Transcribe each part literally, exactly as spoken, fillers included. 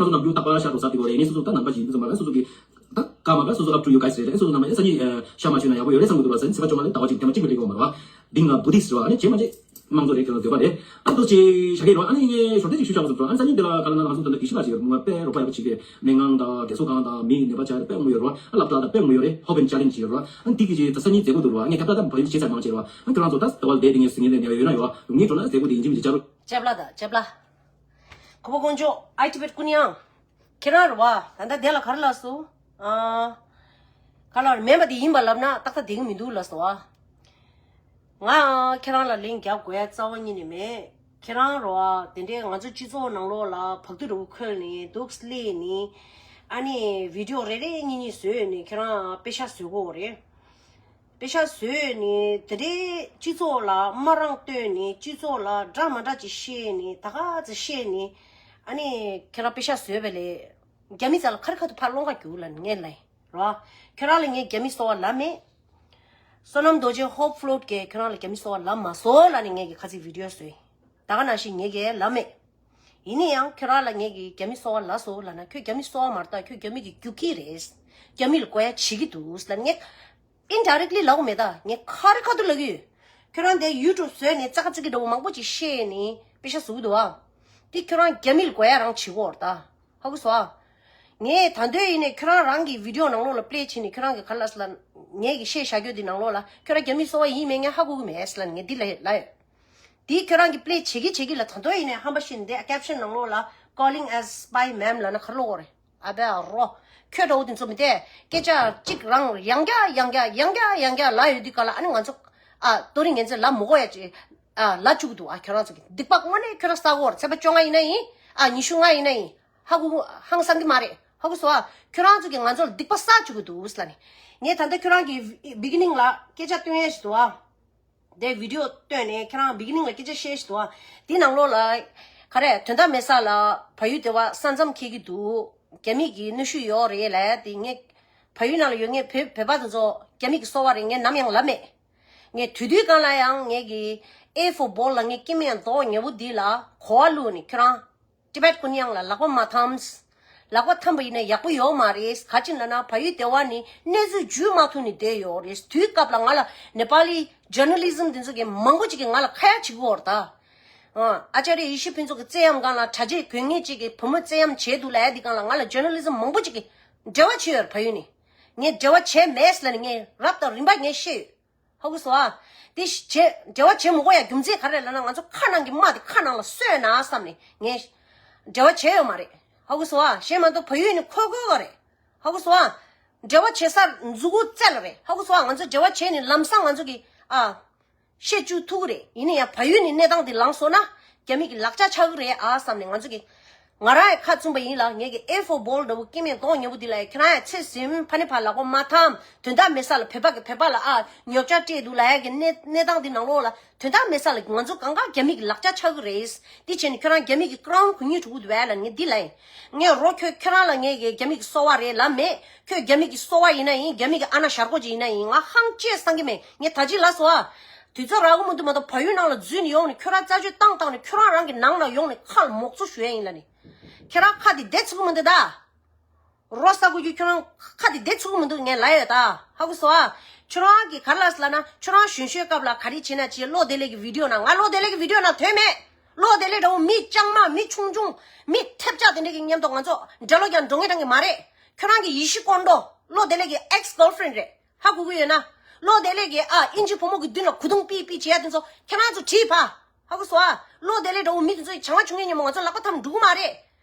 ང་ཚོ་ནམ་རྒྱུན་རྟག་པར་ཤར་དུ་ཟ་དེ་གོ་རེད། ནི་སོ་སོ་ད་ནང་པ་ཞིག་ཡིན་དུས་ཙམ་པ་ལ་སོ་སོ་གི་ད་ག་མ་ག་སོ་སོ་up to you guys རེད། སོ་སོ་ནང་པ་ཡིན་ས་ཉིད་ཤར་མ་བྱུང་ན་ཡག་པོ་ཡོད་རེད་བསམ་གི་འདུག་ལ། ས་ཉིད་ཚེས་པ་བཅོ་ལྔ་ལ་ཟླ་བ་གཅིག་ཐེངས་མ་གཅིག་མ་སླེབས་ཡོང་བ་རེད་བ། འདི་ང་Buddhist རེད་བ། ཨ་ནི་རྗེས་མ་རྗེས་དམངས་གཙོ་རེད། ཁྱེད་རང་འདོད་པ་རེད། ཨ་འདུག་ཅེས་བྱ་གི་རོ། ཨ་ནི་ངས་ཞོར་དེ་ཅིག་ཞུ་བྱ་བ་སོང་ཙང་ཨ་ནི་ས་ཉིན་འདི་ལ་ག་ལ་ན་ང་ཚོ་འདི་ལ་ཡིད་ཆེས་ལ་ཞིག་ཡོད་རེད། དཔེ་རོགས་པ་ཡག་པོ་བྱེད་ཀྱི་རེད། སྨན་ཁང་དང་རྒས་གསོ་ཁང་དང་མི་ནད་པ་བྱ་རེད། དཔེ་ངོ་ཡོད་རོ། ཨ་སློབ་གྲྭ་དང་དཔེ་ངོ་ཡོད་རེད། ཧོབ་ཨེན་ཅེ་ལེན་ཇི་ཡོད་རོ། ཨ་འདི་གི་ཅིག་ད་ས་ཉིན་མཛད་སྒོ་འདུག་རོ། ཨ་ངས་ཁྱབ་བསྒྲགས་དང་བ་ཡུལ་ཅེས་ཚད་མང་བྱེད་རོ། ཨ་ཁྱོད་རང་ཚོ་ད་ཟླ་བ་འདས་དེ་ངས་ཟིན་ངེས་ལས་ནས་ཡོད་ན་ཡོད། ཡོང་ངེས་འགྲོ་ན་མཛད་སྒོ་དེ་ཡིན་གཅིག་མིན་གཅིག་བྱ་རོགས། ལྕེ་བླ་དང་ལྕེ་བླ། ཁོ་པ་ཀོང་ཇོ། I Tibet ཀུན་དབྱངས། ཁྱེད་རང་རེད་བ། ད་ལྟ་དེ་ལ་ག་རེ་ལབ་སོང་། ཨ། ག་ལ་མེད་པ་དེ་ཡིན་པ་ལབ་ན་ཏག་ཏག་བསྡད་ཀྱི་མི་འདུག་ལབ་སོང་ཨ། ང་ཁྱེད་རང་ལ་ལན་རྒྱབ་དགོས་ཡ་རྩ་བ་ཉིད་ནས་མེད། ཁྱེད་རང་རེད་བ། དེ་འདྲའི་ང་ཚོ་སྤྱི་ཚོགས་ནང་ལོགས་ལ་བག་ཐུག་འདྲ་བོ་ཁོལ་ནས་འདུག་སླེབས་ནས། ཨ་ནི་བི་ཌི་ཡོ་རེ་རེ་གཉིས་གཉིས་བཟོས་ནས་ཁྱེད་རང་པེ་ཤག་བཟོས་གོ་རེད། པེ་ཤག་བཟོས་ནས་དེ་འདྲའི་སྤྱི་ཚོགས་ལ་དམའ་རང་བཏོན་ནས་སྤྱི་ཚོགས་ལ་འདྲ་མ་འདྲ་ཅིག་བཤད་ནས་ད་ག་ཚོད་བཤད་ནས། ཨ་ནི་ཁྱེད་རང་པེ་ཤག་བཟོས་པ་ལས་རྒྱ་མི་རྩ་ལ་ཁ་རི་ཁ་ཐུག་ཕར་སློང་ག་རྒྱུག་ལབ་ནས་ངས་ལབ་ཡིན་རོ། ཁྱེད་རང་ལ་ངས་རྒྱ་མི་གསོ་བ་ལབ་མེད། བསོད་ནམས་རྡོ་རྗེ་ཧོབ་ཕློད་ཀྱིས་ཁྱེད་རང་ལ་རྒྱ་མི་གསོ་བ་ལབ་མ་སོང་ལབ་ནས་ངས་ཀྱི་ཁ་ཚིག་བི་ཌི་ཡོ་བཟོས་ཡིན། ད་ག་ནང་བཞིན་ངས་ཀྱི་ལབ་མེད། ཡིན་ན་ཡང་ཁྱོད་རང་ལ་ངས་ཀྱིས་རྒྱ་མི་གསོ་བ་ལབ་སོང་ལབ་ན་ཁྱོད་རྒྱ་མི་གསོ་བ་མ་རེད། ད་ཁྱོད་རྒྱ་མི་གི་རྒྱུག་ཁྱི་རེད། རྒྱ་མི་ལ་དགོས་ཡ་བྱེད་ཀྱི་འདུག་ལབ་ངས་ཨིན་ཌའི་རེག་ལི་ལབ་གི་མེད། ད་ངས་ཁ་རི་ཁ་ཐུག་ལབ་ཀྱི་ཡོད། ཁྱོད་རང་དེ་ཡུ་ཊུབ་བཟོས་ནས་ཙག་ཙིག་གི་འདྲ་བོ་མང་པོ་ཅིག་བཤད་ནས་པེ་ཤག་བཟོ་གི་འདུག་ཨ། དེ་ཁྱོད་རང་རྒྱ་མི་ལ་དགོས་ཡ་རང་བྱེད་ཀྱི་ཡོད་རེད་ད། ཧ་གོ་སོང་ཨ། ངས་ད་འདོད་ཡིན་ནས་ཁྱོད་རང་རང་གི་བི་ཌི་ཡོ་ནང་ལོགས་ལ་པི་ལེ་བྱས་ནས་ཁྱོད་རང་གི་ག་ལ་སི་ལ་ངས་ཀྱི་བཤད་བཞག་རྒྱུ་འདི་ནང་ལོགས་ལ་ཁྱོད་རང་རྒྱ་མི་གསོ་བ་ཡིན་མེད་ངས་ཧ་གོ་གི་མེད་ལབ་ངས་འདི་ལ་ལབ་ཡོད། དེ་ཁྱོད་རང་གི་པི་ལེ་བྱེད་ཀྱི་བྱེད་ཀྱི་ལ་ད་འདོད་ཡིན་ནས་ཧམ་པ་བཤད་ནས་འདི་ཀེབ་ཤན་ནང་ལོགས་ལ་calling as spy ma'am ལབ་ན་ག་རེ་ལབ་དགོས་རེད། ཨ་བེ་རོ། ཁྱོད་འདྲ་བོ་དེ་ཚོ་མི་དེ་སྐད་ཆ་གཅིག་རང་ཡང་བསྐྱར་ཡང་བསྐྱར་ཡང་བསྐྱར་ཡང་བསྐྱར་ལབ་ཡོད་དུས་ག་ལ་ཨ་ནི་ང་ཚོ་ཨ་ཏོ་རིང་ངན་ཚེ་ལབ་མི་དགོས་ཡ་ཅིག་ཨ་ལབ་བཅུག་གི་འདུག་ཨ་ཁྱོད་རང་ཚོ་གི་སྡིག་པ་དངོས་གནས་ཁྱོད་རང་བསགས་ཀྱི་ཡོད་རེད། ཚེས་པ་བཅོ་ལྔ་ཡིན་ན་ཡིན། ཨ་ཉི་ཤུ་ལྔ་ཡིན་ན་ཡིན། ཧ་གོ་ཧང་སང་གི་མ་རེད། ཧ་གོ་སོང་ཨ། ཁྱོད་རང་ཚོ་གི་ང་ཚོ་ལ་སྡིག་པ་བསགས་བཅུག་གི་འདུག་ལབ་ནས། ངས་ད་ལྟ་ཁྱོད་རང་གི་བི་གི་ནིང་ལ་སྐད་ཆ་སྟོན་ཡས་ཞིག་འདུག་ཨ། དེ་བི་ཌི་ཡོ་བཏོན་ནས་ཁྱེད་རང་བི་གི་ནིང་ལ་སྐད་ཆ་བཤད་ཞིག་འདུག་ཨ། དེ་ནང་ལོགས་ལ་ག་རེ་དོན་དག་མེད་ས་ལ་བལ་ཡུལ་དེ་བ་ས་མཚམས་འཁེལ་གི་འདུག་རྒྱ་མི་གི་གནོན་ཤུགས་ཡོད་རེད་ལབ་ཡ་དེ་ངས་བལ་ཡུལ་ནང་ལ་ཡོད་ངས་བོད་བོད་པ་དེ་ཚོ་རྒྱ་མི་གི་སོ་བ་རེད་ངས་ནམ་ཡང་ལབ་མེད། ངས་དུས་དུས་སྒང་ལ་ཡང་ངས་ཀྱི་A for ball ལ་ངས་སྐྱེ་དམན་མདོག་ཉེས་པོ་འདི་ལ་གོ་བ་བླུགས་ནས་ཁྱོད་རང་ཊི་བེཊ་ཀུན་དབྱངས་ལ་ལག་པ་མ་འཐམས། ལག་པ་འཐམས་པ་ཡིན་ན་ཡག་པོ་ཡོད་མ་རེད། ག་ཅི་ལབ་ན་བལ་ཡུལ་སྡེ་བ་ནི་གནས་ཚུལ་བརྒྱུད་མ་ཐུབ་ནས་བསྡད་ཡོད་རེད། དུས་སྐབས་ལ་ང་ལ་ནེ་པ་ལི་ཇར་ནལ་ལི་ཛམ་དེ་ཚོ་གི་མང་པོ་ཅིག་གིས་ང་ལ་ཁ་ཡ་བྱེད་ཀྱི་ཡོད་རེད་ད། ཨ་ཨ་ཅཱ་རི་ཡེ་ཤེས་ཕུན་ཚོགས་ཀྱི་བཙན་གཡེམ་སྒང་ལ་གྲྭ་ཆས་གྱོན་མཁན་ཅིག་གིས་བུ་མོ་བཙན་གཡེམ་བྱས་འདུག་ལབ་ཡ་འདི་སྒང་ལ་ང་ལ་ཇར་ནལ་ལི་ཛམ་མང་པོ་ཅིག་གིས་འབྲེལ་བ་བྱས་ཡོད་རེད་བལ་ཡུལ་ནས། ངས་འབྲེལ་བ་བྱས་མེད་ལབ་ནས་ངས་རབ་དང་རིམ་པ་ངས་བཤད་ཡོད། ཧ་གོ་སོང་ཨ། དེ་བྱེད་འབྲེལ་བ་བྱེད་མི་དགོས་ཡ་རྒྱུ་མཚན་ག་རེ་ལབ་ན་ང་ཚོ་ཁ་ནང་གི་རྨ་དེ་ཁ་ནང་ལ་སོས་ན་བསམ་ནས་ངས་འབྲེལ་བ་བྱས་ཡོད་མ་རེད། ཧ་གོ་སོང་ཨ། གཞན་མ་གཏོགས་བལ་ཡུལ་ནི་ཁོ་ཁོ་ག་རེད། ཧ་གོ་སོང་ཨ། འབྲེལ་བ་བྱེད་སར་མཛུ་གུ་རྩེ་ལ་རེད། ཧ་གོ་སོང་ཨ། ང་ཚོ་འབྲེལ་བ་བྱས་ནས་ལམ་སང་ང་ཚོ་གི་ཨ། བཤད་བཅུག་ཐུབ་ཀྱི་རེད། ཡིན་ན་ཡང་བལ་ཡུལ་ནས་གནས་སྟངས་འདི་ལངས་སོང་ན་རྒྱ་མི་གི་ལག་ཆ་ཆགས་ཀྱི་རེད་ཨ་བསམ་ནས་ང་ཚོ་གི་ང་རང་ཡང་ཁ་བཙུམ་པ་ཡིན་ལ། ངས་ཀྱི་A for ball འདྲ་བོ་སྐྱེ་དམན་མདོག་ཉེས་པོ་འདི་ལ་ཡང་ཁྱེད་རང་ཡང་ཚེ་ཟིན་ཕ་ནི་ཕ་ལག་པ་མ་འཐམ། དོན་དག་མེད་ས་ལ་བོད་པ་གི་བོད་པ་ལ་ཨ་ཉོ་ཆ་སྤྲད་འདུག་ལབ་ཡ་གི་གནས་གནས་སྟངས་འདི་ནང་ལོགས་ལ་དོན་དག་མེད་ས་ལ་ང་ཚོ་གང་ག་རྒྱ་མི་གི་ལག་ཆ་ཆགས་ཀྱི་རེད། འདི་བྱས་ནས་ཁྱོད་རང་རྒྱ་མི་གི་ཀ་རའུན་གུ་ཉིད་འགྲོ་གི་འདུག་བས་ལ་ངས་འདི་ལབ་ཡིན། ངས་རོ་ཁྱོད་ཁྱོད་རང་ལ་ངས་ཀྱི་རྒྱ་མི་གི་སོ་བ་རེད་ལབ་མེད། ཁྱོད་རྒྱ་མི་གི་སོ་བ་ཡིན་ན་ཡིན། རྒྱ་མི་གི་ཨ་ན་ཞར་གོ་ཅིག་ཡིན་ན་ཡིན། ང་ཧང་ཅེས་སང་གི་མེད། ངས་ད་ཅི་ལ་སོ་ཨ། དུས་ཚོད་རག་གི་མི་འདུག་མ་གཏོགས་བལ་ཡུལ་ནང་ལ་འཛུལ་ནས་ཡོང་ནས་ཁྱོད་རང་རྩ་ཆོད་བཏང་བཏང་ནས་ཁྱོད་རང་རང་གི་ནང་ལ་ཡོང་ནས་ཁ་ལ་མོག་ཚོ་ཞུ་ཡ་ཡིན་ལ་ནི། ཁྱེད་རང་ཁ་དེ་བདེ་ཚུགས་མི་འདུག་ད། རོ་ས་གོ་རྒྱུ་ཁྱོད་རང་ཁ་དེ་བདེ་ཚུགས་མི་འདུག་ངས་ལབ་ཡོད་ད། ཧ་གོ་སོ་ཨ། ཁྱོད་རང་གི་ག་རེ་ལབ་སི་ལབ་ན་ཁྱོད་རང་གཞོན་གཞོན་སྐབས་ལ་ག་རེ་བྱེད་ན་བྱེད། བློ་བདེ་ལེགས་ཀྱི་བི་ཌི་ཡོ་ནང་ང་བློ་བདེ་ལེགས་ཀྱི་བི་ཌི་ཡོ་ནང་དོན་མེད། བློ་བདེ་ལེགས་འདྲ་བོ་མི་ལྕང་མ་མི་ཆུང་ཆུང་མི་ཐེབས་ཆག་དེ་འདྲ་གི་མཉམ་དུ་ང་ཚོ་འབྲེལ་ལོ་ཀྱང་འགྲོ་ངེས་དྲང་གི་མ་རེད། ཁྱོད་རང་གི་ཡེ་ཤེས་ཀོང་ཀྲོ་བློ་བདེ་ལེགས་ཀྱི་ཨེགས་གྷོལ་ཕ་རེན་ཌི་རེད། ཧ་གོ་གི་ཡོད་ན། བློ་བདེ་ལེགས་ཀྱི་ཨ་ཨིན་ཇི་བུ་མོ་གི་མདུན་ལ་གུ་དུང་པི་པི་བྱེད་ཡ་དེ་ཚོ་ཁྱེད་རང་ཚོ་བྲིས་ཕ། ཧ་གོ་སོང་ཨ། བློ་བདེ་ལེགས་འདྲ་བོ་མི་དེ་ཚོ་ཡི་བྱ་བ་བྱུང་ངེས་ཉིན་མོ་ང་ཚོ་ལག་པ་འཐམ་འགྲོ་གི་མ་རེད།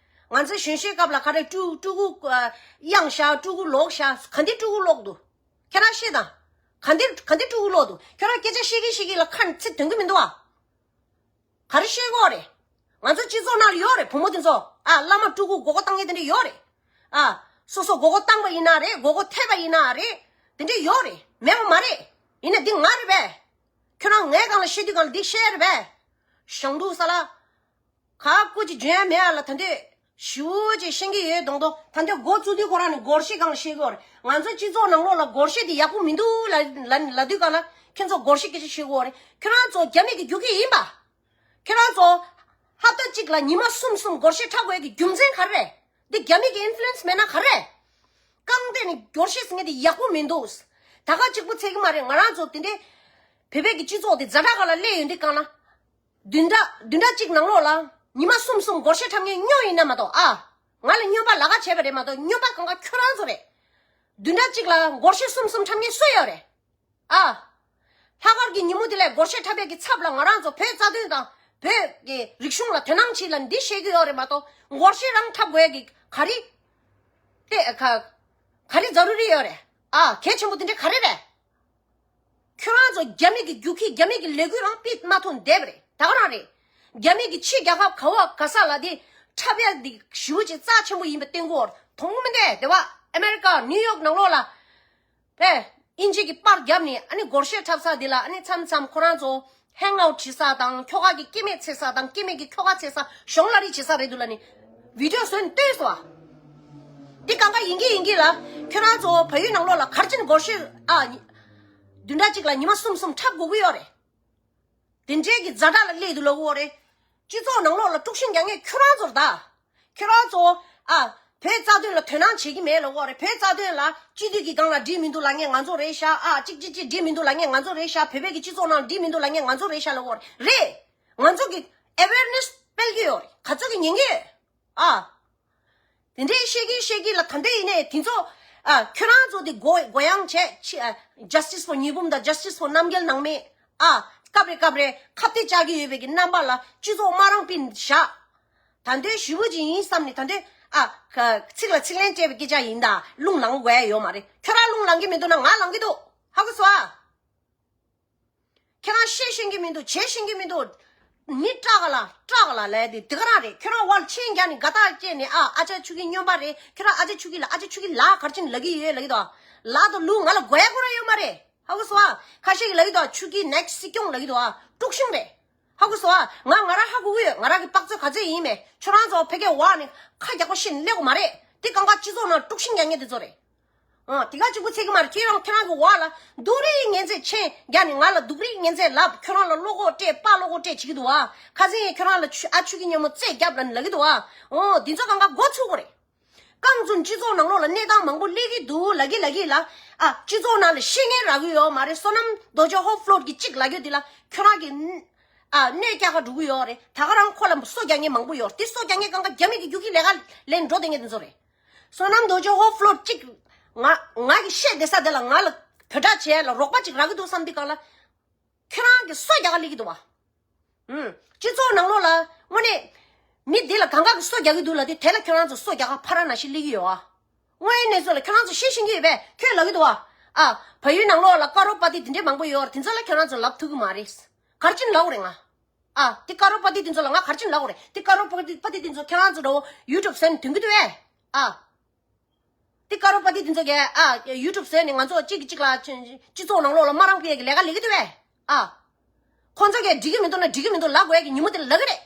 ང་ཚོའི་གཞོན་གཞོན་སྐབས་ལ་ག་རེ་སྤྲུལ་སྤྲུལ་སྐུ་ཨ་གཡང་ཤ་སྤྲུལ་སྐུ་ལོག་ཤ་ག་འདི་སྤྲུལ་སྐུ་ལོག་འདུག་ཁྱེད་རང་ཤེས་དང་། ག་འདི་ག་འདི་སྤྲུལ་སྐུ་ལོག་འདུག་ཁྱོད་རང་སྐད་ཆ་བཤད་ཀྱིན་བཤད་ཀྱིན་ལ་ཁ་ནས་ཚིག་ཐོན་གི་མི་འདུག་ཨ། ག་རེ་བཤད་དགོས་རེད། ང་ཚོ་སྤྱི་ཚོགས་ནང་ལ་ཡོད་རེད། བུ་མོ་དེ་ཚོ་ཨ་བླ་མ་སྤྲུལ་སྐུ་མགོ་སྐོར་བཏང་མཁན་དེ་འདྲ་ཡོད་རེད། ཨ་སོ་སོ་མགོ་སྐོར་བཏང་པ་ཡིན་ན་རེད། མགོ་སྐོར་ཐེབས་པ་ཡིན་ན་རེད། དེ་འདྲ་ཡོད་རེད། མེད་པ་མ་རེད། ཡིན་ན་འདི་ང་རེད་པས། ཁྱོད་རང་ངའི་སྒང་ལ་བཤད་དུས་སྒང་ལ་འདི་བཤད་རེད་པས། ཞང་ཕྲུག་ས་ལ། ག་སྐུ་ཅིག་འཇོན་ཡ་མེད་ཡ་ལ་ད་འདོད། ཞུ་ཅིག་ཤེས་ཀྱི་ཡོད་མདོག་མདོག་ད་འདོད་འགོ་བཙུགས་དུས་ཁོ་རང་ནི་སྒོར་གཞས་སྒང་ལ་བཤད་ཀྱི་ཡོད་རེད། ང་ཚོ་སྤྱི་ཚོགས་ནང་ལོགས་ལ་སྒོར་གཞས་འདི་ཡག་པོ་མི་འདུག་ལ་ལ་ལ་དུས་སྒང་ལ་ཁྱེད་ཚོ་སྒོར་གཞས་སྐད་ཆ་བཤད་ཀྱི་ཡོད་རེད། ཁྱོད་རང་ཚོ་རྒྱ་མི་གི་རྒྱུག་ཁྱི་ཡིན་པ། ཁྱོད་རང་ཚོ་ཧབ་ཏ་གཅིག་ལ་ཉི་མ་གསུམ་གསུམ་སྒོར་གཞས་འཁྲབ་དགོས་ཀྱི་རྒྱུ་མཚན་ག་རེ་རེད། འདི་རྒྱ་མི་གི་ཨིན་ཕུ་ལུ་ཨེན་སི་མེད་ན་ག་རེ་རེད། རྐང་སྟེང་ནས་སྒོར་གཞས་ཟེར་མཁན་དེ་ཡག་པོ་མི་འདུག་ད་ག་གཅིག་པུ་ཚད་ཀྱི་མ་རེད། ང་རང་ཚོ་དེ་འདྲའི་བོད་པའི་གི་སྤྱི་ཚོགས་དེ་ཛ་དྲག་ག་ལ་སླེབས་ཡོད་འདི་གང་ལ། བདུན་ཕྲག་བདུན་ཕྲག་གཅིག་ནང་ལོགས་ལ་ཉི་མ་གསུམ་གསུམ་སྒོར་གཞས་འཁྲབ་མཁན་སྨྱོ་ཡིན་ན་མ་གཏོགས་ཨ། ང་ལ་སྨྱོན་པ་ལབ་ཁ་བྱས་པ་རེད་མ་གཏོགས་སྨྱོན་པ་གང་ག་ཁྱོད་རང་ཚོ་རེད། བདུན་ཕྲག་གཅིག་ལ་སྒོར་གཞས་གསུམ་གསུམ་འཁྲབ་མཁན་སུ་ཡོད་རེད། ཨ། ལྷག་དཀར་གྱི་ཉིན་མོ་དེ་ལས་སྒོར་གཞས་འཁྲབ་ཡག་གི་ཚབ་ལ་ང་རང་ཚོ་བོད་རྩ་དོན་དང་བོད་ཀྱི་རིག་གཞུང་ལ་དོ་སྣང་བྱེད་ལ་འདི་བཤད་ཀྱི་ཡོད་རེད་མ་གཏོགས་སྒོར་གཞས་རང་འཁྲབ་དགོས་ཡག་གི་ག་རེ། དེ་ག་ག་རེ་ཛ་རུ་རི་ཡོད་རེད། ཨ་གལ་ཆེན་པོ་དེ་འདྲ་ག་རེ་རེད། ཁྱོད་རང་ཚོ་རྒྱ་མི་གི་རྒྱུག་ཁྱི་རྒྱ་མི་གི་ལས་འགུལ་རང་ཕིད་མ་ཐོན་བསྡད་པ་རེད། ད་ག་རང་རེད། རྒྱ་མི་གི་ཕྱི་རྒྱལ་ཁབ་ག་བ་ག་ས་ལ་དེ་འཁྲབ་ཡག་འདི་ཞེ་པོ་ཅིག་རྩ་ཆེན་པོ་ཡིན་པ་བསྟན་གོ། མཐོང་མི་འདུག་དེ་བ་ཨ་མེ་རི་ཀ་ནིའུ་ཡོག་ནང་ལོགས་ལ། ཨེ། དབྱིན་ཇི་གི་པར་བརྒྱབ་ནས་ཨ་ནི་སྒོར་གཞས་འཁྲབ་ས་འདི་ལ་ཨ་ནི་མཚམས་མཚམས་ཁོ་རང་ཚོ་ཧེང་ཨའུཊ་བྱེད་ས་དང་ཁྱོ་ག་གི་སྐྱེ་དམན་འཚོལ་ས་དང་སྐྱེ་དམན་གྱི་ཁྱོ་ག་འཚོལ་ས་གཞོང་གླ་རིགས་བྱེད་ས་རེད་འདུག་ལ་ནི་བི་ཌིའོ་བཟོས་ནས་བཏོན་སོང་བ། འདི་གང་ག་ཡིན་གྱི་ཡིན་གྱི་ལ་ཁྱོད་རང་ཚོ་བལ་ཡུལ་ནང་ལོགས་ལ་ག་རེ་བྱས་ནས་སྒོར་གཞས་ཨ། བདུན་ཕྲག་གཅིག་ལ་ཉི་མ་གསུམ་གསུམ་འཁྲབ་དགོས་ཀྱི་ཡོད་རེད། དེ་འདྲའི་གི་ཛ་དྲག་ལ་སླེབས་འདུག་ལབ་ཀྱི་ཡོད་རེད། སྤྱི་ཚོགས་ནང་ལོགས་ལ་དཀྲུག་ཤིང་རྒྱག་མཁན་ཁྱོད་རང་ཚོ་རེད་ད། ཁྱོད་རང་ཚོ་ཨ། བོད་རྩ་དོན་ལ་དོ་སྣང་བྱེད་ཀྱི་མེད་ལབ་ཀྱི་ཡོད་རེད། བོད་རྩ་དོན་ལ་སྤྱི་འཐུས་ཀྱི་སྒང་ལ་འགྲིག་མི་འདུག་ལབ་མཁན་ང་ཚོ་རེད་ཤག་ཨ་གཅིག་གཅིག་གཅིག་འགྲིག་མི་འདུག་ལབ་མཁན་ང་ཚོ་རེད་ཤག་བོད་པའི་གི་སྤྱི་ཚོགས་ནང་འགྲིག་མི་འདུག་ལབ་མཁན་ང་ཚོ་རེད་ཤག་ལབ་ཀྱི་ཡོད་རེད། རེད། ང་ཚོ་གི་ཨེ་ཝེར་ནེ་སི་སྤེལ་གྱི་ཡོད་རེད། ག་ཚོད་ཀྱི་ཉན་གྱི་ཡོད། ཨ། དེ་འདྲའི་བཤད་ཀྱིན་བཤད་ཀྱིན་ལ་ད་འདྲ་ཡིན་ནའི་དེ་ཚོ་ཨ། ཁྱོད་རང་ཚོ་དེ་གོ་གོ་ཡང་བྱས་ཆི་ཨ། Justice for ཉི་འབུམ་དང་Justice for རྣམ་རྒྱལ་ནང་མས་ཨ། སྐབས་རེ་སྐབས་རེ་ཁ་གཏད་བཅག་གི་ཡོད་པའི་གི་རྣམ་པ་ལ་སྤྱི་ཚོགས་དམའ་རང་སྤིན་བཞག་ད་འདོད་ཞུ་བོ་ཅིག་ཡིན་བསམ་ནས་ད་འདོད་ཨ། ཁ་ཚིག་ལ་ཚིག་ལན་སྤྲད་པའི་སྐད་ཆ་ཡིན་ད། རླུང་ལངས་དགོས་ཡ་ཡོད་མ་རེད། ཁྱོད་རང་རླུང་ལངས་ཀྱི་མི་འདུག་ན་ང་ལངས་ཀྱི་འདུག་ཧ་གོ་སོང་ཨ། ཁྱེད་རང་བཤད་ཤེས་ཀྱི་མི་འདུག་བྱེད་ཤེས་ཀྱི་མི་འདུག་མི་སྐྲག་ག་ལ་སྐྲག་ག་ལ་ལས་དེ་དེ་ག་རང་རེད། ཁྱོད་རང་བར་ཆད་རྒྱག་ནས་དགའ་ཐག་བཅད་ནས་ཨ་ཨ་ཅག་ཆུ་ཁྱི་སྨྱོན་པ་རེད། ཁྱོད་རང་ཨ་ཅག་ཆུ་ཁྱི་ལ་ཨ་ཅག་ཆུ་ཁྱི་ལ་ག་རེ་བྱས་ནས་ལབ་ཀྱི་ཡོད་ལབ་ཀྱི་འདུག་ལག་དང་ལུག་ང་ལ་དགོས་ཡ་ཁོ་རང་ཡོད་མ་རེད། ཧ་གོ་སོང་ཨ། ཁ་ཤས་ཀྱིས་ལབ་ཀྱི་འདུག་ཆུ་ཁྱི་ནེག་སི་སྲིད་སྐྱོང་ལབ་ཀྱི་འདུག་ཨ། དཀྲུག་ཤིང་རེད། ཧ་གོ་སོང་ཨ། ང་ང་རང་ཧ་གོ་གི་ཡོད། ང་རང་གི་དཔག་ཚོད་ག་ཚོད་ཡིན་མེད། ཁྱོད་རང་ཚོ་ཕ་གིའི་འོག་ནས་ཁ་རྒྱག་པ་ཤེས་ནས་སླེབས་དགོས་མ་རེད། དེ་གང་ག་སྤྱི་ཚོགས་ནང་དཀྲུག་ཤིང་རྒྱག་མཁན་དེ་ཚོ་རེད། ཨ། དེ་ག་གཅིག་པུ་ཚད་ཀྱི་མ་རེད། ཁྱེད་རང་ཁྱེད་རང་གི་འོག་ལ་སྡུག་རུས་ངན་ཚད་མཆན་རྒྱག་ནས་ང་ལ་སྡུག་རུས་ངན་ཚད་ལབ། ཁྱོད་རང་ལ་བློ་ཁོག་སྤྲད་དཔའ་བློ་ཁོག་སྤྲད་བྱེད་ཀྱི་འདུག་ཨ། ཁ་སང་ཡང་ཁྱོད་རང་ལ་ཆུ་ཨ་ཆུ་ཁྱི་སྨྱོན་མོ་རྩེད་རྒྱབ་ལབ་ནས་ལབ་ཀྱི་འདུག་ཨ། འོ་འདི་ཚོ་གང་ག་འགོ་ཚུགས་དགོས་རེད། རྐང་བཙུན་སྤྱི་ཚོགས་ནང་ལོགས་ལ་གནས་སྟངས་མང་པོ་སླེབས་ཀྱི་འདུག་ལབ་ཀྱི་ལབ་ཀྱི་ལ། ཨ་སྤྱི་ཚོགས་ནང་ལ་བཤད་མཁན་རག་གི་ཡོད་མ་རེད། བསོད་ནམས་རྡོ་རྗེ་ཧོབ་ཕློད་ཀྱི་གཅིག་ལབ་ཀྱི་འདི་ལ་ཁྱོད་རང་གི་ཨ་གནོད་རྒྱག་ག་འགྲོ་གི་ཡོད་རེད། ད་ག་རང་ཁོ་ལ་སོ་རྒྱག་མཁན་མང་པོ་ཡོད་རེད། དེ་སོ་རྒྱག་མཁན་གང་ག་རྒྱ་མི་གི་རྒྱུག་ཁྱི་ལས་ཀ་ལས་འགྲོ་བསྡད་མཁན་དེ་ཚོ་རེད། བསོད་ནམས་རྡོ་རྗེ་ཧོབ་ཕློད་གཅིག་ང་ང་གི་བཤད་བསྡད་ས་དེ་ལ་ང་ལ་བོད་ཕྲག་བྱས་ལ་རོགས་པ་གཅིག་རག་གི་འདུག་བསམ་དུས་གང་ལ་ཁྱོད་རང་གི་སོ་རྒྱག་ག་སླེབས་ཀྱི་འདུག་བ། ཨུམ། སྤྱི་ཚོགས་ནང་ལོགས་ལ་དངོས་གནས་མི་འདི་ལ་གང་ག་གི་སོ་རྒྱག་གི་འདུག་ལབ་དུས་དེ་ལ་ཁྱོད་རང་ཚོ་སོ་རྒྱག་ག་ཕ་ར་ན་ཤི་སླེབས་ཀྱི་ཡོད་ཨ། དངོས་ཡོད་གནས་ཚུལ་ལ་ཁྱོད་རང་ཚོ་ཤེས་ཤེས་ཀྱི་ཡོད་པས། ཁྱོད་ལབ་ཀྱི་འདུག་ཨ། ཨ། བལ་ཡུལ་ནང་ལོགས་ལ་ཀ་རོ་པ་ཏི་དེ་འདྲས་མང་པོ་ཡོད་རེད། དེ་ཚོ་ལ་ཁྱོད་རང་ཚོ་ལབ་ཐུབ་ཀྱི་མ་རེད། ག་རེ་བྱས་ནས་ལབ་དགོས་རེད་ང་། ཨ། དེ་ཀ་རོ་པ་ཏི་དེ་ཚོ་ལ་ང་ག་རེ་བྱས་ནས་ལབ་དགོས་རེད། དེ་ཀ་རོ་པ་ཏི་པ་ཏི་དེ་ཚོ་ཁྱོད་རང་ཚོ་འདྲ་བོ་ཡུ་ཊུབ་ཟེར་ནས་ཐོན་གྱི་འདུག་ཨེ། ཨ། དེ་ཀ་རོ་པ་ཏི་དེ་ཚོ་གས་ཨ་ཡུ་ཊུབ་ཟེར་ནས་ང་ཚོ་གཅིག་གིས་གཅིག་ལ་སྤྱི་ཚོགས་ནང་ལོགས་ལ་དམའ་རང་སྤེལ་གྱི་ལས་ཀ་ལས་ཀྱི་འདུག་པས། ཨ། ཁོང་ཚོ་གས་འགྲིག་གི་མི་འདུག་ན་འགྲིག་གི་མི་འདུག་ལབ་དགོས་ཡ་གི་ཉིན་མོ་དེ་ལ་ལབ་ཀྱི་རེད།